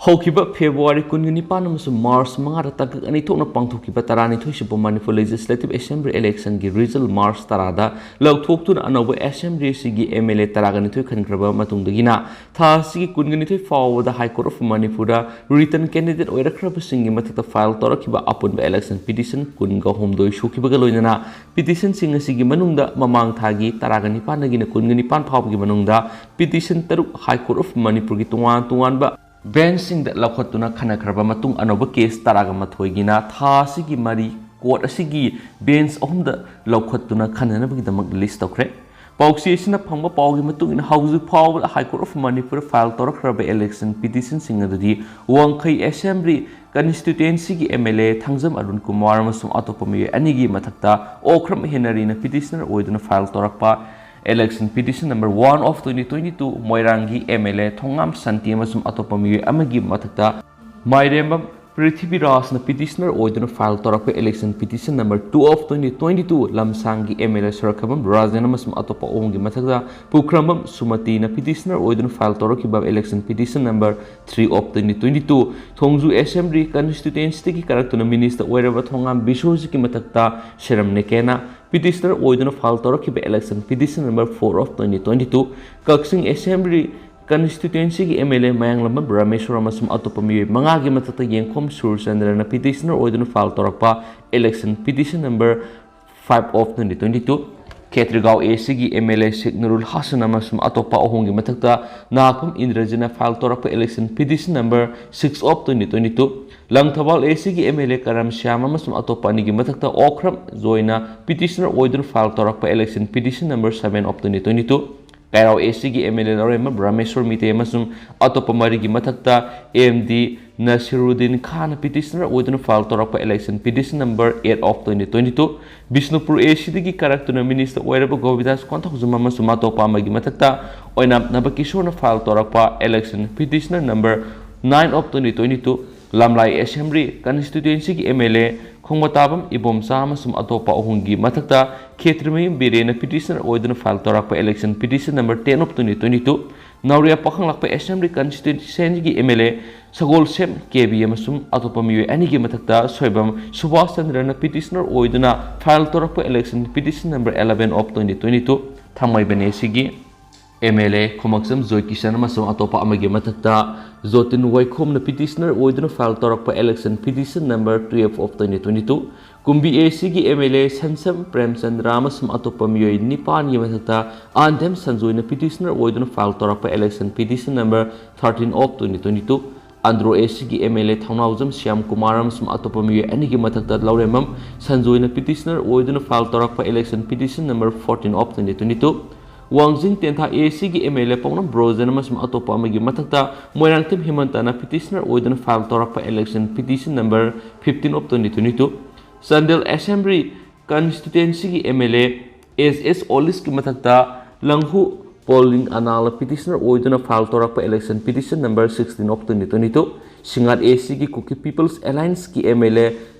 ꯍꯧꯈꯤꯕ ꯐꯦꯕ꯭ꯔꯨꯋꯥꯔꯤ ꯀꯨꯟꯒ ꯅꯤꯄꯥꯟ ꯑꯃꯁꯨꯡ ꯃꯥꯔꯆ ꯃꯉꯥꯗ ꯇꯥꯡꯀꯛ ꯑꯅꯤ ꯊꯣꯛꯅ ꯄꯥꯡꯊꯣꯛꯈꯤꯕ ꯇꯔꯥꯅꯤꯊꯣꯏ ꯁꯨꯕ ꯃꯅꯤꯄꯨꯔ ꯂꯦꯖꯤꯁꯂꯦꯇꯤꯚ ꯑꯦꯁꯦꯝꯕ꯭ꯂꯤ ꯏꯂꯦꯛꯁꯟꯒꯤ ꯔꯤꯖꯜ ꯃꯥꯔꯆ ꯇꯔꯥꯗ ꯂꯧꯊꯣꯛꯇꯨꯅ ꯑꯅꯧꯕ ꯑꯦꯁꯦꯝꯕ꯭ꯂꯤ ꯑꯁꯤꯒꯤ ꯑꯦꯝ ꯑꯦꯜ ꯑꯦ ꯇꯔꯥꯒ ꯅꯤꯊꯣꯏ ꯈꯟꯈ꯭ꯔꯕ ꯃꯇꯨꯡꯗꯒꯤꯅ ꯊꯥ ꯑꯁꯤꯒꯤ ꯀꯨꯟꯒ ꯅꯤꯊꯣꯏ ꯐꯥꯎꯕꯗ ꯍꯥꯏ ꯀꯣꯔꯠ ꯑꯣꯐ ꯃꯅꯤꯄꯨꯔꯗ ꯔꯤꯇꯟ ꯀꯦꯟꯗꯤꯗꯦꯠ ꯑꯣꯏꯔꯛꯈ꯭ꯔꯕꯁꯤꯡꯒꯤ ꯃꯊꯛꯇ ꯐꯥꯏꯜ ꯇꯧꯔꯛꯈꯤꯕ ꯑꯄꯨꯟꯕ ꯏꯂꯦꯛꯁꯟ ꯄꯤꯇꯤꯁꯟ ꯀꯨꯟꯒ ꯍꯨꯝꯗꯣꯏ ꯁꯨꯈꯤꯕꯒ ꯂꯣꯏꯅꯅ ꯄꯤꯇꯤꯁꯟꯁꯤꯡ ꯑꯁꯤꯒꯤ ꯃꯅꯨꯡꯗ ꯃꯃꯥꯡ ꯊꯥꯒꯤ ꯇꯔꯥꯒ ꯅꯤꯄꯥꯟꯗꯒꯤꯅ ꯀꯨꯟꯒ ꯅꯤꯄꯥꯟ ꯐꯥꯎꯕꯒꯤ ꯃꯅꯨꯡꯗ ꯄꯤꯇꯤꯁꯟ ꯇꯔꯨꯛ ꯍꯥꯏ ꯀꯣꯔꯠ ꯑꯣꯐ ꯃꯅꯤꯄꯨꯔꯒꯤ ꯇꯣꯉꯥꯟ ꯇꯣꯉꯥꯟꯕ ꯕꯦꯟꯁꯁꯤꯡꯗ ꯂꯧꯈꯠꯇꯨꯅ ꯈꯟꯅꯈ꯭ꯔꯕ ꯃꯇꯨꯡ ꯑꯅꯧꯕ ꯀꯦꯁ ꯇꯔꯥꯒ ꯃꯥꯊꯣꯏꯒꯤꯅ ꯊꯥ ꯑꯁꯤꯒꯤ ꯃꯔꯤ ꯀꯣꯔꯠ ꯑꯁꯤꯒꯤ ꯕꯦꯟꯁ ꯑꯍꯨꯝꯗ ꯂꯧꯈꯠꯇꯨꯅ ꯈꯟꯅꯅꯕꯒꯤꯗꯃꯛ ꯂꯤꯁ ꯇꯧꯈ꯭ꯔꯦ꯫ ꯄꯥꯎꯆꯦ ꯑꯁꯤꯅ ꯐꯪꯕ ꯄꯥꯎꯒꯤ ꯃꯇꯨꯡ ꯏꯟꯅ ꯍꯧꯖꯤꯛ ꯐꯥꯎꯕꯗ high court of Manipur file ꯇꯧꯔꯛꯈ꯭ꯔꯕ ꯏꯂꯦꯛꯁꯟ ꯄꯤꯇꯤꯁꯟꯁꯤꯡ ꯑꯗꯨꯗꯤ ꯋꯥꯡꯈꯩ ꯑꯦꯁꯦꯝꯕ꯭ꯂꯤ ꯀꯟꯁꯇꯤꯇ꯭ꯌꯨꯌꯦꯟꯁꯤꯒꯤ M L A Thangjam Arun Kumar ꯑꯃꯁꯨꯡ ꯑꯇꯣꯞꯄ ꯃꯤꯑꯣꯏ ꯑꯅꯤꯒꯤ ꯃꯊꯛꯇ ꯑꯣꯀ꯭ꯔꯝ ꯍꯦꯅꯔꯤꯅ ꯄꯤꯇꯤꯁꯅꯔ ꯑꯣꯏꯗꯨꯅ ꯐꯥꯏꯜ ꯇꯧꯔꯛꯄ election petition number one of twenty twenty two ꯃꯣꯏꯔꯥꯡꯒꯤ ꯑꯦꯝ ꯑꯦꯜ ꯑꯦ ꯊꯣꯉꯥꯝ ꯁꯥꯟꯇꯤ ꯑꯃꯁꯨꯡ ꯑꯇꯣꯞꯄ ꯃꯤꯑꯣꯏ ꯑꯃꯒꯤ ꯃꯊꯛꯇ ꯃꯥꯏꯔꯦꯝꯕꯝ ꯄ꯭ꯔꯤꯊꯤꯕꯤꯔꯥꯖꯅ ꯄꯤꯇꯤꯁꯅꯔ ꯑꯣꯏꯗꯨꯅ ꯐꯥꯏꯜ ꯇꯧꯔꯛꯄ election petition number two of twenty twenty two ꯂꯝꯁꯥꯡꯒꯤ M L A Sorokhaibam Rajen ꯑꯃꯁꯨꯡ ꯑꯇꯣꯞꯄ ꯑꯍꯨꯝꯒꯤ ꯃꯊꯛꯇ ꯄꯨꯈ꯭ꯔꯝꯕꯝ ꯁꯨꯃꯇꯤꯅ ꯄꯤꯇꯤꯁꯅꯔ ꯑꯣꯏꯗꯨꯅ ꯐꯥꯏꯜ ꯇꯧꯔꯛꯈꯤꯕ election petition number three of twenty twenty two Thongju assembly ꯀꯟꯁꯇꯤꯇ꯭ꯌꯨꯌꯦꯟꯁꯤꯗꯒꯤ ꯀꯥꯔꯛꯇꯨꯅ ꯃꯤꯅꯤꯁꯇꯔ ꯑꯣꯏꯔꯕ ꯊꯣꯉꯥꯝ ꯕꯤꯁꯣꯖꯤꯠꯀꯤ ꯃꯊꯛꯇ ꯁꯦꯔꯝ ꯅꯦꯀꯦꯅ ꯄꯤꯇꯤꯁꯅꯔ ꯑꯣꯏꯗꯨꯅ ꯐꯥꯏꯜ ꯇꯧꯔꯛꯈꯤꯕ election petition number four of twenty twenty two Kakching assembly ꯀꯟꯁꯇꯤꯇ꯭ꯌꯨꯌꯦꯟꯁꯤꯒꯤ M L A Mayanglambam Rameshwar ꯑꯃꯁꯨꯡ ꯑꯇꯣꯞꯄ ꯃꯤꯑꯣꯏ ꯃꯉꯥꯒꯤ ꯃꯊꯛꯇ ꯌꯦꯡꯈꯣꯝ ꯁꯨꯔꯆꯟꯗ꯭ꯔꯅ ꯄꯤꯇꯤꯁꯅꯔ ꯑꯣꯏꯗꯨꯅ ꯐꯥꯏꯜ ꯇꯧꯔꯛꯄ election petition number five of twenty twenty two, Khetrigao ꯑꯦꯁꯤꯒꯤ M L A Sheikh Nurul Hassan ꯑꯃꯁꯨꯡ ꯑꯇꯣꯞꯄ ꯑꯍꯨꯝꯒꯤ ꯃꯊꯛꯇ ꯅꯥꯒꯥꯈꯨꯝ ꯏꯟꯗ꯭ꯔꯖꯤꯠꯅ ꯐꯥꯏꯜ ꯇꯧꯔꯛꯄ election petition number six of twenty twenty two, Langthabal ꯑꯦꯁꯤꯒꯤ M L A Karam Shyam ꯑꯃꯁꯨꯡ ꯑꯇꯣꯞꯄ ꯑꯅꯤꯒꯤ ꯃꯊꯛꯇ ꯑꯣꯀ꯭ꯔꯝ ꯖꯣꯏꯅ ꯄꯤꯇꯤꯁꯅꯔ ꯑꯣꯏꯗꯨꯅ ꯐꯥꯏꯜ ꯇꯧꯔꯛꯄ election petition number seven of twenty twenty two, Keirao ꯑꯦꯁꯤꯒꯤ M L A Lourembam Rameshwar Meetei ꯑꯃꯁꯨꯡ ꯑꯇꯣꯞꯄ ꯃꯔꯤꯒꯤ ꯃꯊꯛꯇ ꯑꯦꯝ ꯗꯤ ꯅꯁꯤꯔꯨꯗꯤꯟ ꯈꯥꯟꯅ ꯄꯤꯇꯤꯁꯅꯔ ꯑꯣꯏꯗꯨꯅ ꯐꯥꯏꯜ ꯇꯧꯔꯛꯄ election petition number eight of twenty twenty two, Bishnupur ꯑꯦꯁꯤꯗꯒꯤ ꯀꯥꯔꯛꯇꯨꯅ ꯃꯤꯅꯤꯁꯇꯔ ꯑꯣꯏꯔꯕ ꯒꯣꯕꯤꯟꯗꯥꯁ ꯀꯣꯟꯊꯧꯖꯝ ꯑꯃꯁꯨꯡ ꯑꯇꯣꯞꯄ ꯑꯃꯒꯤ ꯃꯊꯛꯇ ꯑꯣꯏꯅꯥꯝ ꯅꯕꯀꯤꯁꯣꯔꯅ ꯐꯥꯏꯜ ꯇꯧꯔꯛꯄ election petitioner number nine of twenty twenty two, Lamlai Assembly Constituencyꯒꯤ M L A Khongbantabam Ibomcha ꯑꯃꯁꯨꯡ ꯑꯇꯣꯞꯄ ꯑꯍꯨꯝꯒꯤ ꯃꯊꯛꯇ ꯈꯦꯇ꯭ꯔꯤꯃꯌꯨꯝ ꯕꯤꯔꯦꯟꯅ petitioner ꯑꯣꯏꯗꯨꯅ file ꯇꯧꯔꯛꯄ election petition number ten of twenty twenty two, ꯅꯧꯔꯤꯌꯥ ꯄꯥꯈꯪꯂꯥꯛꯄ Assembly Constituencyꯒꯤ M L A Sagolsem K B ꯑꯃꯁꯨꯡ ꯑꯇꯣꯞꯄ ꯃꯤꯑꯣꯏ ꯑꯅꯤꯒꯤ ꯃꯊꯛꯇ ꯁꯣꯏꯕꯝ ꯁꯨꯕꯥꯁ ꯆꯟꯗ꯭ꯔꯅ petitioner ꯑꯣꯏꯗꯨꯅ file ꯇꯧꯔꯛꯄ election petition number eleven of twenty twenty two, Thangmeiband A Cꯒꯤ M L A ꯈꯨꯃꯛꯆꯝ ꯖꯣꯏꯀꯤꯁꯟ ꯑꯃꯁꯨꯡ ꯑꯇꯣꯞꯄ ꯑꯃꯒꯤ ꯃꯊꯛꯇ ꯖꯣꯇꯤꯟ ꯋꯥꯏꯈꯣꯝꯅ petitioner ꯑꯣꯏꯗꯨꯅ file ꯇꯧꯔꯛꯄ election petition number twelve of twenty twenty two, ꯀꯨꯝꯕꯤ A Cꯒꯤ M L A ꯁꯟꯁꯝ Premchandra ꯑꯃꯁꯨꯡ ꯑꯇꯣꯞꯄ ꯃꯤꯑꯣꯏ ꯅꯤꯄꯥꯟꯒꯤ ꯃꯊꯛꯇ ꯑꯥꯟꯙꯦꯝ ꯁꯟꯖꯣꯏꯅ petitioner ꯑꯣꯏꯗꯨꯅ file ꯇꯧꯔꯛꯄ election petition number thirteen of twenty twenty two, Andro A Cꯒꯤ M L A ꯊꯧꯅꯥꯎꯖꯝ ꯁ꯭ꯌꯥꯝ ꯀꯨꯃꯥꯔ ꯑꯃꯁꯨꯡ ꯑꯇꯣꯞꯄ ꯃꯤꯑꯣꯏ ꯑꯅꯤꯒꯤ ꯃꯊꯛꯇ ꯂꯧꯔꯦꯝꯕꯝ ꯁꯟꯖꯣꯏꯅ petitioner ꯑꯣꯏꯗꯨꯅ file ꯇꯧꯔꯛꯄ election petition number fourteen of twenty twenty two, ꯋꯥꯡꯖꯤꯡ ꯇꯦꯟꯊꯥ A Cꯒꯤ M L A ꯄꯥꯎꯅꯝ Brojen ꯑꯃꯁꯨꯡ ꯑꯇꯣꯞꯄ ꯑꯃꯒꯤ ꯃꯊꯛꯇ ꯃꯣꯏꯔꯥꯡꯊꯦꯝ ꯍꯤꯃꯟꯇꯅ petitioner ꯑꯣꯏꯗꯨꯅ file ꯇꯧꯔꯛꯄ election petition number fifteen of twenty twenty two, Chandel Assembly Constituencyꯒꯤ M L A S S ꯑꯣꯂꯤꯁꯀꯤ ꯃꯊꯛꯇ ꯂꯪꯍꯨ ꯄꯣꯂꯤꯡ ꯑꯅꯥꯜꯅ petitioner ꯑꯣꯏꯗꯨꯅ file ꯇꯧꯔꯛꯄ election petition number sixteen of twenty twenty two, ꯁꯤꯡꯉꯥꯠ A Cꯒꯤ Kuki People's Allianceꯀꯤ M L A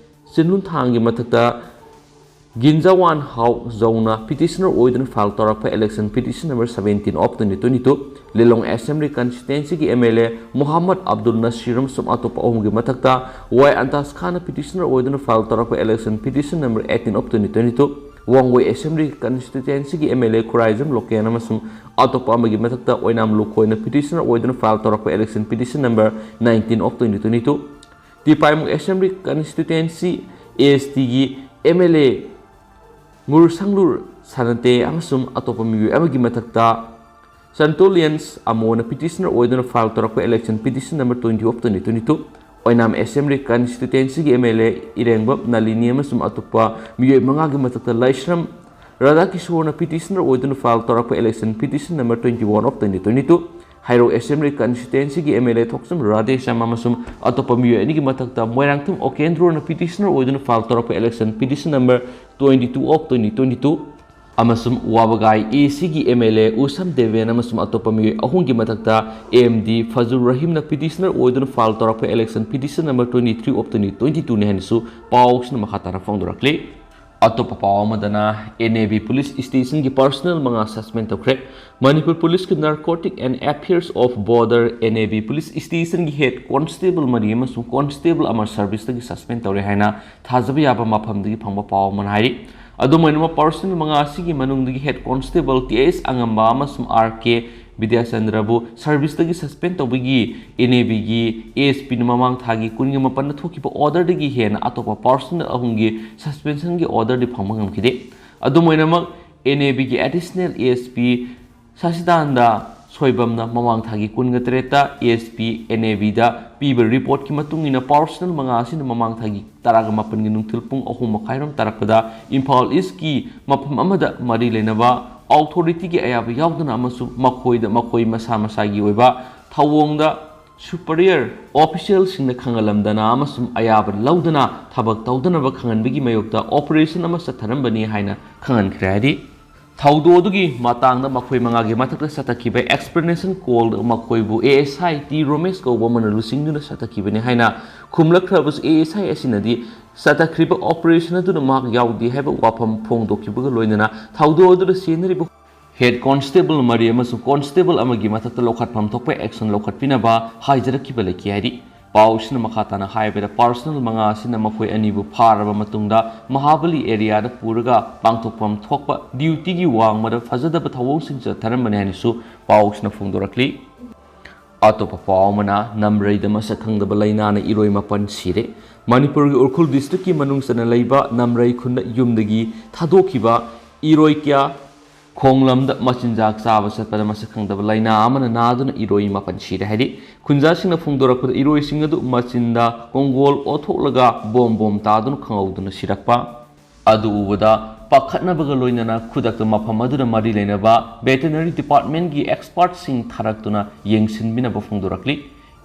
ꯆꯤꯟꯍꯨꯟꯊꯥꯡꯒꯤ ꯃꯊꯛꯇ ꯒꯤꯟꯖꯥꯋꯥꯟ ꯍꯥꯎ ꯖꯧꯅ petitioner ꯑꯣꯏꯗꯨꯅ file ꯇꯧꯔꯛꯄ election petition number seventeen of twenty twenty two, Lilong Assembly Constituencyꯒꯤ M L A ꯃꯣꯍꯥꯝꯃꯗ Abdul ꯅꯁꯤꯔ ꯑꯃꯁꯨꯡ ꯑꯇꯣꯞꯄ ꯑꯍꯨꯝꯒꯤ ꯃꯊꯛꯇ ꯋꯥꯏ ꯑꯟꯇꯥꯁ ꯈꯥꯟꯅ petitioner ꯑꯣꯏꯗꯨꯅ file ꯇꯧꯔꯛꯄ election petition number eighteen of twenty twenty two, Wangoi Assembly Constituencyꯒꯤ M L A Khuraijam Loken ꯑꯃꯁꯨꯡ ꯑꯇꯣꯞꯄ ꯑꯃꯒꯤ ꯃꯊꯛꯇ ꯑꯣꯏꯅꯥꯝ ꯂꯨꯈꯣꯏꯅ petitioner ꯑꯣꯏꯗꯨꯅ file ꯇꯧꯔꯛꯄ election petition number nineteen of twenty twenty two, ꯇꯤꯄꯥꯏꯃꯨꯛ Assembly Constituency A S Tꯒꯤ M L A ꯃꯨꯔꯁꯪꯂꯨꯔ ꯁꯥꯅꯇꯦ ꯑꯃꯁꯨꯡ ꯑꯇꯣꯞꯄ ꯃꯤꯑꯣꯏ ꯑꯃꯒꯤ ꯃꯊꯛꯇ ꯁꯟꯇꯣꯂꯤꯌꯟꯁ ꯑꯃꯣꯅ petitioner ꯑꯣꯏꯗꯨꯅ file ꯇꯧꯔꯛꯄ election petition number twenty of twenty twenty two, Oinam Assembly Constituencyꯒꯤ M L A ꯏꯔꯦꯡꯕꯝ ꯅꯂꯤꯅꯤ ꯑꯃꯁꯨꯡ ꯑꯇꯣꯞꯄ ꯃꯤꯑꯣꯏ ꯃꯉꯥꯒꯤ ꯃꯊꯛꯇ ꯂꯥꯏꯁ꯭ꯔꯝ ꯔꯥꯙꯥꯀꯤꯁꯣꯔꯅ petitioner ꯑꯣꯏꯗꯨꯅ file ꯇꯧꯔꯛꯄ election petition number twenty one of twenty twenty two, Heirok Assembly Constituencyꯒꯤ M L A ꯊꯣꯛꯆꯝ ꯔꯥꯙꯦꯁ꯭ꯌꯥꯝ ꯑꯃꯁꯨꯡ ꯑꯇꯣꯞꯄ ꯃꯤꯑꯣꯏ ꯑꯅꯤꯒꯤ ꯃꯊꯛꯇ ꯃꯣꯏꯔꯥꯡꯊꯦꯝ ꯑꯣꯀꯦꯟꯗ꯭ꯔꯣꯅ petitioner ꯑꯣꯏꯗꯨꯅ file ꯇꯧꯔꯛꯄ election petition number twenty two of twenty twenty two, ꯑꯃꯁꯨꯡ ꯋꯥꯕꯒꯥꯏ ꯑꯦ ꯁꯤꯒꯤ ꯑꯦꯝ ꯑꯦꯜ ꯑꯦ ꯎꯁꯝ ꯗꯦꯕꯦꯟ ꯑꯃꯁꯨꯡ ꯑꯇꯣꯞꯄ ꯃꯤꯑꯣꯏ ꯑꯍꯨꯝꯒꯤ ꯃꯊꯛꯇ ꯑꯦ ꯑꯦꯝ ꯗꯤ ꯐꯖꯨꯔ ꯔꯍꯤꯝꯅ ꯄꯤꯇꯤꯁꯅꯔ ꯑꯣꯏꯗꯨꯅ ꯐꯥꯏꯜ ꯇꯧꯔꯛꯄ election petition number twenty three of twenty twenty two ꯅꯤ ꯍꯥꯏꯅꯁꯨ ꯄꯥꯎꯁꯤꯅ ꯃꯈꯥ ꯇꯥꯅ ꯐꯣꯡꯗꯣꯔꯛꯂꯤ꯫ ꯑꯇꯣꯞꯄ ꯄꯥꯎ ꯑꯃꯗꯅ, ꯑꯦꯟ ꯑꯦ ꯕꯤ ꯄꯨꯂꯤꯁ ꯁ꯭ꯇꯦꯁꯟꯒꯤ ꯄꯔꯁꯅꯦꯜ ꯃꯉꯥ ꯁꯁꯄꯦꯟ ꯇꯧꯈ꯭ꯔꯦ꯫ ꯃꯅꯤꯄꯨꯔ ꯄꯨꯂꯤꯁꯀꯤ Narcotic and Affairs of Border, N A B police ꯁ꯭ꯇꯦꯁꯟꯒꯤ ꯍꯦꯗ ꯀꯣꯟꯁꯇꯦꯕꯜ ꯃꯔꯤ ꯑꯃꯁꯨꯡ ꯀꯣꯟꯁꯇꯦꯕꯜ ꯑꯃ ꯁꯔꯚꯤꯁꯇꯒꯤ ꯁꯁꯄꯦꯟ ꯇꯧꯔꯦ ꯍꯥꯏꯅ ꯊꯥꯖꯕ ꯌꯥꯕ ꯃꯐꯝꯗꯒꯤ ꯐꯪꯕ ꯄꯥꯎ ꯑꯃꯅ ꯍꯥꯏꯔꯤ꯫ ꯑꯗꯨꯝ ꯑꯣꯏꯅꯃꯛ, ꯄꯔꯁꯅꯦꯜ ꯃꯉꯥ ꯑꯁꯤꯒꯤ ꯃꯅꯨꯡꯗꯒꯤ ꯍꯦꯗ ꯀꯣꯟꯁꯇꯦꯕꯜ ꯇꯤ ꯑꯦꯁ ꯑꯉꯝꯕ ꯑꯃꯁꯨꯡ ꯑꯥꯔ ꯀꯦ ꯕꯤꯗ꯭ꯌꯥꯆꯟꯗ꯭ꯔꯕꯨ ꯁꯔꯚꯤꯁꯇꯒꯤ ꯁꯁꯄꯦꯟ ꯇꯧꯕꯒꯤ ꯑꯦꯟ ꯑꯦ ꯕꯤꯒꯤ ꯑꯦ ꯑꯦꯁ ꯄꯤꯅ ꯃꯃꯥꯡ ꯊꯥꯒꯤ ꯀꯨꯟꯒ ꯃꯥꯄꯟꯗ ꯊꯣꯛꯈꯤꯕ ꯑꯣꯔꯗꯔꯗꯒꯤ ꯍꯦꯟꯅ ꯑꯇꯣꯞꯄ ꯄꯔꯁꯅꯦꯜ ꯑꯍꯨꯝꯒꯤ ꯁꯁꯄꯦꯟꯁꯟꯒꯤ ꯑꯣꯔꯗꯔꯗꯤ ꯐꯪꯕ ꯉꯝꯈꯤꯗꯦ꯫ ꯑꯗꯨꯝ ꯑꯣꯏꯅꯃꯛ, N A ꯕꯤꯒꯤ additional A S P ꯁꯁꯤꯗꯥꯅꯟꯗ ꯁꯣꯏꯕꯝꯅ ꯃꯃꯥꯡ ꯊꯥꯒꯤ ꯀꯨꯟꯒ ꯇꯔꯦꯠꯇ A S P N A ꯕꯤꯗ ꯄꯤꯕ ꯔꯤꯄꯣꯔꯠꯀꯤ ꯃꯇꯨꯡ ꯏꯟꯅ, ꯄꯔꯁꯅꯦꯜ ꯃꯉꯥ ꯑꯁꯤꯅ ꯃꯃꯥꯡ ꯊꯥꯒꯤ ꯇꯔꯥꯒ ꯃꯥꯄꯟꯒꯤ ꯅꯨꯡꯊꯤꯜ ꯄꯨꯡ ꯑꯍꯨꯝ ꯃꯈꯥꯏꯔꯣꯝ ꯇꯥꯔꯛꯄꯗ ꯏꯝꯐꯥꯜ ꯏꯁꯀꯤ ꯃꯐꯝ ꯑꯃꯗ ꯃꯔꯤ ꯂꯩꯅꯕ ꯑꯣꯊꯣꯔꯤꯇꯤꯒꯤ ꯑꯌꯥꯕ ꯌꯥꯎꯗꯅ ꯑꯃꯁꯨꯡ ꯃꯈꯣꯏꯗ ꯃꯈꯣꯏ ꯃꯁꯥ ꯃꯁꯥꯒꯤ ꯑꯣꯏꯕ ꯊꯧꯑꯣꯡꯗ ꯁꯨꯄꯔꯤꯌꯔ ꯑꯣꯐꯤꯁꯤꯌꯦꯜꯁꯤꯡꯅ ꯈꯪꯍꯜꯂꯝꯗꯅ ꯑꯃꯁꯨꯡ ꯑꯌꯥꯕ ꯂꯧꯗꯅ ꯊꯕꯛ ꯇꯧꯗꯅꯕ ꯈꯪꯍꯟꯕꯒꯤ ꯃꯥꯌꯣꯛꯇ ꯑꯣꯄꯔꯦꯁꯟ ꯑꯃ ꯆꯠꯊꯔꯝꯕꯅꯤ ꯍꯥꯏꯅ ꯈꯪꯍꯟꯈ꯭ꯔꯦ ꯍꯥꯏꯔꯤ꯫ ꯊꯧꯗꯣꯛ ꯑꯗꯨꯒꯤ ꯃꯇꯥꯡꯗ ꯃꯈꯣꯏ ꯃꯉꯥꯒꯤ ꯃꯊꯛꯇ ꯆꯠꯊꯈꯤꯕ explanation call ꯃꯈꯣꯏꯕꯨ ꯑꯦ ꯑꯦꯁ ꯑꯥꯏ ꯇꯤ ꯔꯣꯃꯦꯁ ꯀꯧꯕ ꯑꯃꯅ ꯂꯨꯆꯤꯡꯗꯨꯅ ꯆꯠꯊꯈꯤꯕꯅꯤ ꯍꯥꯏꯅ ꯈꯨꯝꯂꯛꯈ꯭ꯔꯕꯁꯨ, ꯑꯦ ꯑꯦꯁ ꯑꯥꯏ ꯑꯁꯤꯅꯗꯤ ꯆꯠꯊꯈ꯭ꯔꯤꯕ ꯑꯣꯄꯔꯦꯁꯟ ꯑꯗꯨꯅ ꯃꯍꯥꯛ ꯌꯥꯎꯗꯦ ꯍꯥꯏꯕ ꯋꯥꯐꯝ ꯐꯣꯡꯗꯣꯛꯈꯤꯕꯒ ꯂꯣꯏꯅꯅ ꯊꯧꯗꯣꯛ ꯑꯗꯨꯗ ꯆꯦꯟꯅꯔꯤꯕ ꯍꯦꯗ ꯀꯣꯟꯁꯇꯦꯕꯜ ꯃꯔꯤ ꯑꯃꯁꯨꯡ ꯀꯣꯟꯁꯇꯦꯕꯜ ꯑꯃꯒꯤ ꯃꯊꯛꯇ ꯂꯧꯈꯠꯐꯝ ꯊꯣꯛꯄ action ꯂꯧꯈꯠꯄꯤꯅꯕ ꯍꯥꯏꯖꯔꯛꯈꯤꯕ ꯂꯩꯈꯤ ꯍꯥꯏꯔꯤ꯫ ꯄꯥꯎꯁꯤꯅ ꯃꯈꯥ ꯇꯥꯅ ꯍꯥꯏꯕꯗ, ꯄꯔꯁꯅꯦꯜ ꯃꯉꯥ ꯑꯁꯤꯅ ꯃꯈꯣꯏ ꯑꯅꯤꯕꯨ ꯐꯥꯔꯕ ꯃꯇꯨꯡꯗ ꯃꯍꯥꯕꯂꯤ ꯑꯦꯔꯤꯌꯥꯗ ꯄꯨꯔꯒ ꯄꯥꯡꯊꯣꯛꯐꯝ ꯊꯣꯛꯄ ꯗ꯭ꯌꯨꯇꯤꯒꯤ ꯋꯥꯡꯃꯗ ꯐꯖꯗꯕ ꯊꯧꯑꯣꯡꯁꯤꯡ ꯆꯠꯊꯔꯝꯕꯅꯤ ꯍꯥꯏꯅꯁꯨ ꯄꯥꯎꯁꯤꯅ ꯐꯣꯡꯗꯣꯔꯛꯂꯤ꯫ ꯑꯇꯣꯞꯄ ꯄꯥꯎ ꯑꯃꯅ, ꯅꯝꯔꯩꯗ ꯃꯁꯛ ꯈꯪꯗꯕ ꯂꯥꯏꯅꯥꯅ ꯏꯔꯣꯏ ꯃꯥꯄꯟ ꯁꯤꯔꯦ꯫ ꯃꯅꯤꯄꯨꯔꯒꯤ ꯎꯈ꯭ꯔꯨꯜ ꯗꯤꯁꯇ꯭ꯔꯤꯛꯀꯤ ꯃꯅꯨꯡ ꯆꯟꯅ ꯂꯩꯕ ꯅꯝꯔꯩ ꯈꯨꯟꯗ ꯌꯨꯝꯗꯒꯤ ꯊꯥꯗꯣꯛꯈꯤꯕ ꯏꯔꯣꯏ ꯀꯌꯥ ꯈꯣꯡꯂꯝꯗ ꯃꯆꯤꯟꯖꯥꯛ ꯆꯥꯕ ꯆꯠꯄꯗ ꯃꯁꯛ ꯈꯪꯗꯕ ꯂꯥꯏꯅꯥ ꯑꯃꯅ ꯅꯥꯗꯨꯅ ꯏꯔꯣꯏ ꯃꯥꯄꯟ ꯁꯤꯔꯦ ꯍꯥꯏꯔꯤ꯫ ꯈꯨꯟꯖꯥꯁꯤꯡꯅ ꯐꯣꯡꯗꯣꯔꯛꯄꯗ, ꯏꯔꯣꯏꯁꯤꯡ ꯑꯗꯨ ꯃꯆꯤꯟꯗ ꯀꯣꯡꯒꯣꯜ ꯑꯣꯠꯊꯣꯛꯂꯒ ꯕꯣꯝ ꯕꯣꯝ ꯇꯥꯗꯨꯅ ꯈꯪꯍꯧꯗꯅ ꯁꯤꯔꯛꯄ ꯑꯗꯨ ꯎꯕꯗ ꯄꯥꯈꯠꯅꯕꯒ ꯂꯣꯏꯅꯅ ꯈꯨꯗꯛꯇ ꯃꯐꯝ ꯑꯗꯨꯗ ꯃꯔꯤ ꯂꯩꯅꯕ ꯚꯦꯇꯦꯅꯔꯤ ꯗꯤꯄꯥꯔꯠꯃꯦꯟꯒꯤ ꯑꯦꯛꯁꯄꯔꯠꯁꯤꯡ ꯊꯥꯔꯛꯇꯨꯅ ꯌꯦꯡꯁꯤꯟꯕꯤꯅꯕ ꯐꯣꯡꯗꯣꯔꯛꯂꯤ꯫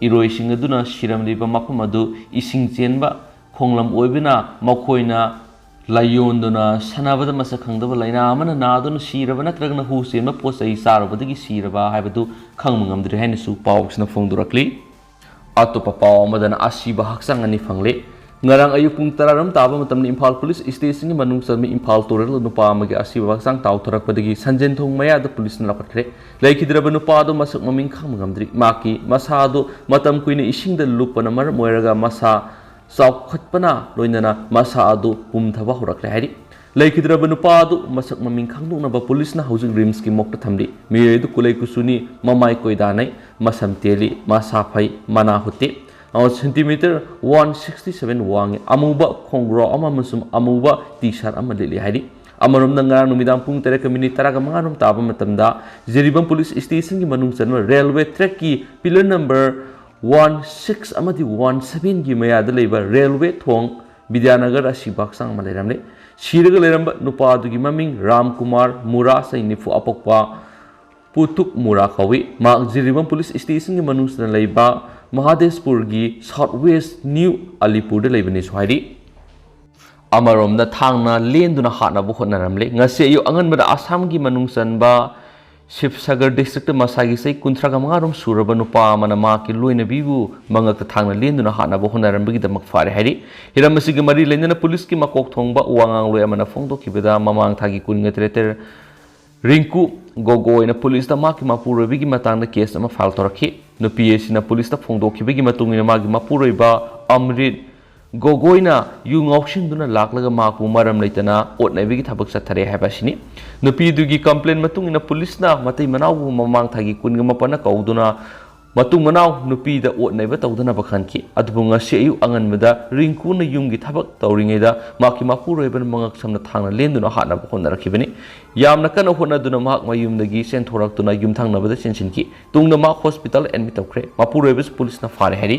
ꯏꯔꯣꯏꯁꯤꯡ ꯑꯗꯨꯅ ꯁꯤꯔꯝꯂꯤꯕ ꯃꯐꯝ ꯑꯗꯨ ꯏꯁꯤꯡ ꯆꯦꯟꯕ ꯈꯣꯡꯂꯝ ꯑꯣꯏꯕꯅ, ꯃꯈꯣꯏꯅ ꯂꯥꯏꯌꯣꯟꯗꯨꯅ ꯁꯥꯟꯅꯕꯗ ꯃꯁꯛ ꯈꯪꯗꯕ ꯂꯥꯏꯅꯥ ꯑꯃꯅ ꯅꯥꯗꯨꯅ ꯁꯤꯔꯕ ꯅꯠꯇ꯭ꯔꯒꯅ ꯍꯨ ꯆꯦꯟꯕ ꯄꯣꯠ ꯆꯩ ꯆꯥꯔꯨꯕꯗꯒꯤ ꯁꯤꯔꯕ ꯍꯥꯏꯕꯗꯨ ꯈꯪꯕ ꯉꯝꯗ꯭ꯔꯤ ꯍꯥꯏꯅꯁꯨ ꯄꯥꯎꯁꯤꯅ ꯐꯣꯡꯗꯣꯔꯛꯂꯤ꯫ ꯑꯇꯣꯞꯄ ꯄꯥꯎ ꯑꯃꯗꯅ ꯑꯁꯤꯕ ꯍꯛꯆꯥꯡ ꯑꯅꯤ ꯐꯪꯂꯦ꯫ ꯉꯔꯥꯡ ꯑꯌꯨꯛ ꯄꯨꯡ ꯇꯔꯥꯔꯣꯝ ꯇꯥꯕ ꯃꯇꯝꯗ ꯏꯝꯐꯥꯜ ꯄꯨꯂꯤꯁ ꯁ꯭ꯇꯦꯁꯟꯒꯤ ꯃꯅꯨꯡ ꯆꯟꯕ ꯏꯝꯐꯥꯜ ꯇꯨꯔꯦꯜꯗ ꯅꯨꯄꯥ ꯑꯃꯒꯤ ꯑꯁꯤꯕ ꯍꯛꯆꯥꯡ ꯇꯥꯎꯊꯔꯛꯄꯗꯒꯤ ꯁꯟꯖꯦꯟꯊꯣꯡ ꯃꯌꯥꯗ ꯄꯨꯂꯤꯁꯅ ꯂꯧꯈꯠꯈ꯭ꯔꯦ꯫ ꯂꯩꯈꯤꯗ꯭ꯔꯕ ꯅꯨꯄꯥ ꯑꯗꯨ ꯃꯁꯛ ꯃꯃꯤꯡ ꯈꯪꯕ ꯉꯝꯗ꯭ꯔꯤ꯫ ꯃꯍꯥꯛꯀꯤ ꯃꯁꯥ ꯑꯗꯨ ꯃꯇꯝ ꯀꯨꯏꯅ ꯏꯁꯤꯡꯗ ꯂꯨꯞꯄꯅ ꯃꯔꯝ ꯑꯣꯏꯔꯒ ꯃꯁꯥ ꯆꯥꯎꯈꯠꯄꯅ ꯂꯣꯏꯅꯅ ꯃꯁꯥ ꯑꯗꯨ ꯄꯨꯝꯊꯕ ꯍꯧꯔꯛꯂꯦ ꯍꯥꯏꯔꯤ꯫ ꯂꯩꯈꯤꯗ꯭ꯔꯕ ꯅꯨꯄꯥ ꯑꯗꯨ ꯃꯁꯛ ꯃꯃꯤꯡ ꯈꯪꯗꯣꯛꯅꯕ ꯄꯨꯂꯤꯁꯅ ꯍꯧꯖꯤꯛ ꯔꯤꯝꯁꯀꯤ ꯃꯣꯛꯇ ꯊꯝꯂꯤ꯫ ꯃꯤꯑꯣꯏ ꯑꯗꯨ ꯀꯨꯂꯩ ꯀꯨꯆꯨꯅꯤ, ꯃꯃꯥꯏ ꯀꯣꯏꯗꯥꯅꯩ, ꯃꯁꯝ ꯇꯦꯜꯂꯤ, ꯃꯁꯥ ꯐꯩ, ꯃꯅꯥ ꯍꯨꯠꯇꯦ꯫ ꯑꯃꯁꯨꯡ ꯁꯦꯟꯇꯤꯃꯤꯇꯔ ꯋꯥꯟ ꯁꯤꯛꯁꯇꯤ ꯁꯚꯦꯟ ꯋꯥꯡꯉꯤ꯫ ꯑꯃꯨꯕ ꯈꯣꯡꯒ꯭ꯔꯥꯎ ꯑꯃ ꯑꯃꯁꯨꯡ ꯑꯃꯨꯕ ꯇꯤ ꯁꯥꯔꯠ ꯑꯃ ꯂꯤꯠꯂꯤ ꯍꯥꯏꯔꯤ꯫ ꯑꯃꯔꯣꯝꯗ ꯉꯔꯥꯡ ꯅꯨꯃꯤꯗꯥꯡ ꯄꯨꯡ ꯇꯔꯦꯠꯀ ꯃꯤꯅꯤꯠ ꯇꯔꯥꯒ ꯃꯉꯥꯔꯣꯝ ꯇꯥꯕ ꯃꯇꯝꯗ ꯖꯤꯔꯤꯕꯥꯝ ꯄꯨꯂꯤꯁ ꯁ꯭ꯇꯦꯁꯟꯒꯤ ꯃꯅꯨꯡ ꯆꯟꯕ ꯔꯦꯜꯋꯦ ꯇ꯭ꯔꯦꯛꯀꯤ ꯄꯤꯂꯔ ꯅꯝꯕꯔ ꯋꯥꯟ ꯁꯤꯛꯁ ꯑꯃꯗꯤ ꯋꯥꯟ ꯁꯚꯦꯟꯒꯤ ꯃꯌꯥꯗ ꯂꯩꯕ ꯔꯦꯜꯋꯦ ꯊꯣꯡ ꯕꯤꯗ꯭ꯌꯥꯅꯒꯔ ꯑꯁꯤꯕ ꯍꯛꯆꯥꯡ ꯑꯃ ꯂꯩꯔꯝꯂꯦ꯫ ꯁꯤꯔꯒ ꯂꯩꯔꯝꯕ ꯅꯨꯄꯥ ꯑꯗꯨꯒꯤ ꯃꯃꯤꯡ ꯔꯥꯝ ꯀꯨꯃꯥꯔ ꯃꯨꯔꯥ, ꯆꯍꯤ ꯅꯤꯐꯨ ꯑꯄꯣꯛꯄ ꯄꯨꯇꯨꯛ ꯃꯨꯔꯥ ꯀꯧꯏ꯫ ꯃꯍꯥꯛ ꯖꯤꯔꯤꯕꯥꯝ ꯄꯨꯂꯤꯁ ꯁ꯭ꯇꯦꯁꯟꯒꯤ ꯃꯅꯨꯡꯗ ꯂꯩꯕ ꯃꯍꯥꯗꯦꯁꯄꯨꯔꯒꯤ ꯁꯥꯎꯠ ꯋꯦꯁ ꯅ꯭ꯌꯨ ꯑꯂꯤꯄꯨꯔꯗ ꯂꯩꯕꯅꯤꯁꯨ ꯍꯥꯏꯔꯤ꯫ ꯑꯃꯔꯣꯝꯗ ꯊꯥꯡꯅ ꯂꯦꯟꯗꯨꯅ ꯍꯥꯠꯅꯕ ꯍꯣꯠꯅꯔꯝꯂꯦ꯫ ꯉꯁꯤ ꯑꯌꯨꯛ ꯑꯉꯟꯕꯗ ꯑꯁꯥꯝꯒꯤ ꯃꯅꯨꯡ ꯆꯟꯕ ꯁꯤꯕꯁꯥꯒꯔ ꯗꯤꯁꯇ꯭ꯔꯤꯛꯇ ꯃꯁꯥꯒꯤ ꯆꯍꯤ ꯀꯨꯟꯊ꯭ꯔꯥꯒ ꯃꯉꯥꯔꯣꯝ ꯁꯨꯔꯕ ꯅꯨꯄꯥ ꯑꯃꯅ ꯃꯍꯥꯛꯀꯤ ꯂꯣꯏꯅꯕꯤꯕꯨ ꯃꯉꯛꯇ ꯊꯥꯡꯅ ꯂꯦꯟꯗꯨꯅ ꯍꯥꯠꯅꯕ ꯍꯣꯠꯅꯔꯝꯕꯒꯤꯗꯃꯛ ꯐꯥꯔꯦ ꯍꯥꯏꯔꯤ꯫ ꯍꯤꯔꯝ ꯑꯁꯤꯒꯤ ꯃꯔꯤ ꯂꯩꯅꯅ ꯄꯨꯂꯤꯁꯀꯤ ꯃꯀꯣꯛ ꯊꯣꯡꯕ ꯋꯥ ꯉꯥꯡꯂꯣꯏ ꯑꯃꯅ ꯐꯣꯡꯗꯣꯛꯈꯤꯕꯗ ꯃꯃꯥꯡ ꯊꯥꯒꯤ ꯀꯨꯟꯒ ꯇꯔꯦꯠꯇ ꯔꯤꯡꯀꯨ ꯒꯣꯒꯣꯏꯅ ꯄꯨꯂꯤꯁꯇ ꯃꯍꯥꯛꯀꯤ ꯃꯄꯨꯔꯣꯏꯕꯒꯤ ꯃꯇꯥꯡꯗ ꯀꯦꯁ ꯑꯃ ꯐꯥꯏꯜ ꯇꯧꯔꯛꯈꯤ꯫ ꯅꯨꯄꯤ ꯑꯁꯤꯅ ꯄꯨꯂꯤꯁꯇ ꯐꯣꯡꯗꯣꯛꯈꯤꯕꯒꯤ ꯃꯇꯨꯡ ꯏꯟꯅ ꯃꯥꯒꯤ ꯃꯄꯨꯔꯣꯏꯕ ꯑꯃ꯭ꯔꯤꯠ ꯒꯣꯒꯣꯏꯅ ꯌꯨ ꯉꯥꯎꯁꯤꯟꯗꯨꯅ ꯂꯥꯛꯂꯒ ꯃꯍꯥꯛꯄꯨ ꯃꯔꯝ ꯂꯩꯇꯅ ꯑꯣꯠꯅꯕꯒꯤ ꯊꯕꯛ ꯆꯠꯊꯔꯦ ꯍꯥꯏꯕ ꯑꯁꯤꯅꯤ꯫ ꯅꯨꯄꯤꯗꯨꯒꯤ ꯀꯝꯄ꯭ꯂꯦꯟ ꯃꯇꯨꯡ ꯏꯟꯅ ꯄꯨꯂꯤꯁꯅ ꯃꯇꯩ ꯃꯅꯥꯎꯕꯨ ꯃꯃꯥꯡ ꯊꯥꯒꯤ ꯀꯨꯟꯒ ꯃꯥꯄꯟꯅ ꯀꯧꯗꯨꯅ ꯃꯇꯨꯡ ꯃꯅꯥꯎ ꯅꯨꯄꯤꯗ ꯑꯣꯠꯅꯕ ꯇꯧꯗꯅꯕ ꯈꯟꯈꯤ꯫ ꯑꯗꯨꯕꯨ ꯉꯁꯤ ꯑꯌꯨꯛ ꯑꯉꯟꯕꯗ ꯔꯤꯡꯀꯨꯅ ꯌꯨꯝꯒꯤ ꯊꯕꯛ ꯇꯧꯔꯤꯉꯩꯗ ꯃꯍꯥꯛꯀꯤ ꯃꯄꯨꯔꯣꯏꯕꯅ ꯃꯉꯛ ꯁꯝꯅ ꯊꯥꯡꯅ ꯂꯦꯟꯗꯨꯅ ꯍꯥꯠꯅꯕ ꯍꯣꯠꯅꯔꯛꯈꯤꯕꯅꯤ꯫ ꯌꯥꯝꯅ ꯀꯟꯅ ꯍꯣꯠꯅꯗꯨꯅ ꯃꯍꯥꯛ ꯃꯌꯨꯝꯗꯒꯤ ꯆꯦꯟꯊꯣꯔꯛꯇꯨꯅ ꯌꯨꯝꯊꯪꯅꯕꯗ ꯆꯦꯟꯁꯤꯟꯈꯤ꯫ ꯇꯨꯡꯗ ꯃꯍꯥꯛ ꯍꯣꯁꯄꯤꯇꯥꯜ ꯑꯦꯗꯃꯤꯠ ꯇꯧꯈ꯭ꯔꯦ꯫ ꯃꯄꯨꯔꯣꯏꯕꯁꯨ ꯄꯨꯂꯤꯁꯅ ꯐꯥꯔꯦ ꯍꯥꯏꯔꯤ꯫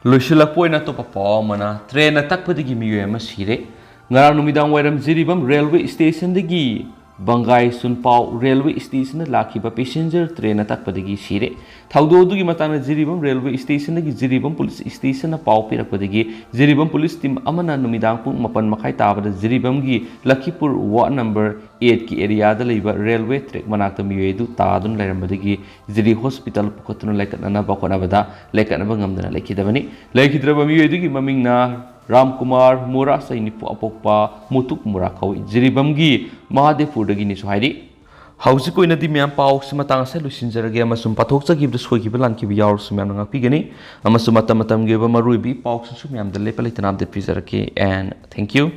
ꯂꯣꯏꯁꯤꯜꯂꯛꯄ ꯑꯣꯏꯅ ꯑꯇꯣꯞꯄ ꯄꯥꯎ ꯑꯃꯅ, ꯇ꯭ꯔꯦꯟꯅ ꯇꯛꯄꯗꯒꯤ ꯃꯤꯑꯣꯏ ꯑꯃ ꯁꯤꯔꯦ꯫ ꯉꯔꯥꯡ ꯅꯨꯃꯤꯗꯥꯡ ꯋꯥꯏꯔꯝ ꯖꯤꯔꯤꯕꯥꯝ ꯔꯦꯜꯋꯦ ꯁ꯭ꯇꯦꯁꯟꯗꯒꯤ ꯕꯪꯒꯥꯏ ꯁꯨꯟꯄꯥꯎ ꯔꯦꯜꯋꯦ ꯁ꯭ꯇꯦꯁꯟꯗ ꯂꯥꯛꯈꯤꯕ ꯄꯦꯁꯦꯟꯖꯔ ꯇ꯭ꯔꯦꯟꯅ ꯇꯛꯄꯗꯒꯤ ꯁꯤꯔꯦ꯫ ꯊꯧꯗꯣꯛ ꯑꯗꯨꯒꯤ ꯃꯇꯥꯡꯗ ꯖꯤꯔꯤꯕꯥꯝ ꯔꯦꯜꯋꯦ ꯁ꯭ꯇꯦꯁꯟꯗꯒꯤ ꯖꯤꯔꯤꯕꯥꯝ ꯄꯨꯂꯤꯁ ꯁ꯭ꯇꯦꯁꯟꯅ ꯄꯥꯎ ꯄꯤꯔꯛꯄꯗꯒꯤ ꯖꯤꯔꯤꯕꯥꯝ ꯄꯨꯂꯤꯁ ꯇꯤꯝ ꯑꯃꯅ ꯅꯨꯃꯤꯗꯥꯡ ꯄꯨꯡ ꯃꯥꯄꯟ ꯃꯈꯥꯏ ꯇꯥꯕꯗ ꯖꯤꯔꯤꯕꯥꯝꯒꯤ ꯂꯈꯤꯄꯨꯔ ꯋꯥꯔꯗ ꯅꯝꯕꯔ ꯑꯩꯠꯀꯤ ꯑꯦꯔꯤꯌꯥꯗ ꯂꯩꯕ ꯔꯦꯜꯋꯦ ꯇ꯭ꯔꯦꯛ ꯃꯅꯥꯛꯇ ꯃꯤꯑꯣꯏ ꯑꯗꯨ ꯇꯥꯗꯨꯅ ꯂꯩꯔꯝꯕꯗꯒꯤ ꯖꯤꯔꯤ ꯍꯣꯁꯄꯤꯇꯥꯜ ꯄꯨꯈꯠꯇꯨꯅ ꯂꯥꯏꯀꯠꯅꯅꯕ ꯍꯣꯠꯅꯕꯗ ꯂꯥꯏꯀꯠꯅꯕ ꯉꯝꯗꯅ ꯂꯩꯈꯤꯗꯕꯅꯤ꯫ ꯂꯩꯈꯤꯗ꯭ꯔꯕ ꯃꯤꯑꯣꯏ ꯑꯗꯨꯒꯤ ꯃꯃꯤꯡꯅ ꯔꯥꯝꯀꯨꯃꯥꯔ ꯃꯨꯔꯥ, ꯆꯍꯤ ꯅꯤꯐꯨ ꯑꯄꯣꯛꯄ, ꯃꯨꯇꯨꯛ ꯃꯨꯔꯥ ꯀꯧꯏ꯫ ꯖꯤꯔꯤꯕꯥꯝꯒꯤ ꯃꯍꯥꯗꯦꯕꯄꯨꯔꯗꯒꯤꯅꯤꯁꯨ ꯍꯥꯏꯔꯤ꯫ ꯍꯧꯖꯤꯛ ꯑꯣꯏꯅꯗꯤ ꯃꯌꯥꯝ ꯄꯥꯎꯁꯤ ꯃꯇꯥꯡ ꯑꯁꯤꯗ ꯂꯣꯏꯁꯤꯟꯖꯔꯒꯦ ꯑꯃꯁꯨꯡ ꯄꯥꯊꯣꯛꯆꯈꯤꯕꯗ ꯁꯣꯏꯈꯤꯕ ꯂꯥꯟꯈꯤꯕ ꯌꯥꯎꯔꯁꯨ ꯃꯌꯥꯝꯅ ꯉꯥꯛꯄꯤꯒꯅꯤ꯫ ꯑꯃꯁꯨꯡ ꯃꯇꯝ ꯃꯇꯝꯒꯤ ꯑꯣꯏꯕ ꯃꯔꯨꯑꯣꯏꯕ ꯏ ꯄꯥꯎꯁꯤꯡꯁꯨ ꯃꯌꯥꯝꯗ ꯂꯦꯞꯄ ꯂꯩꯇꯅ ꯑꯞꯗꯦꯠ ꯄꯤꯖꯔꯛꯀꯦ꯫ And thank you.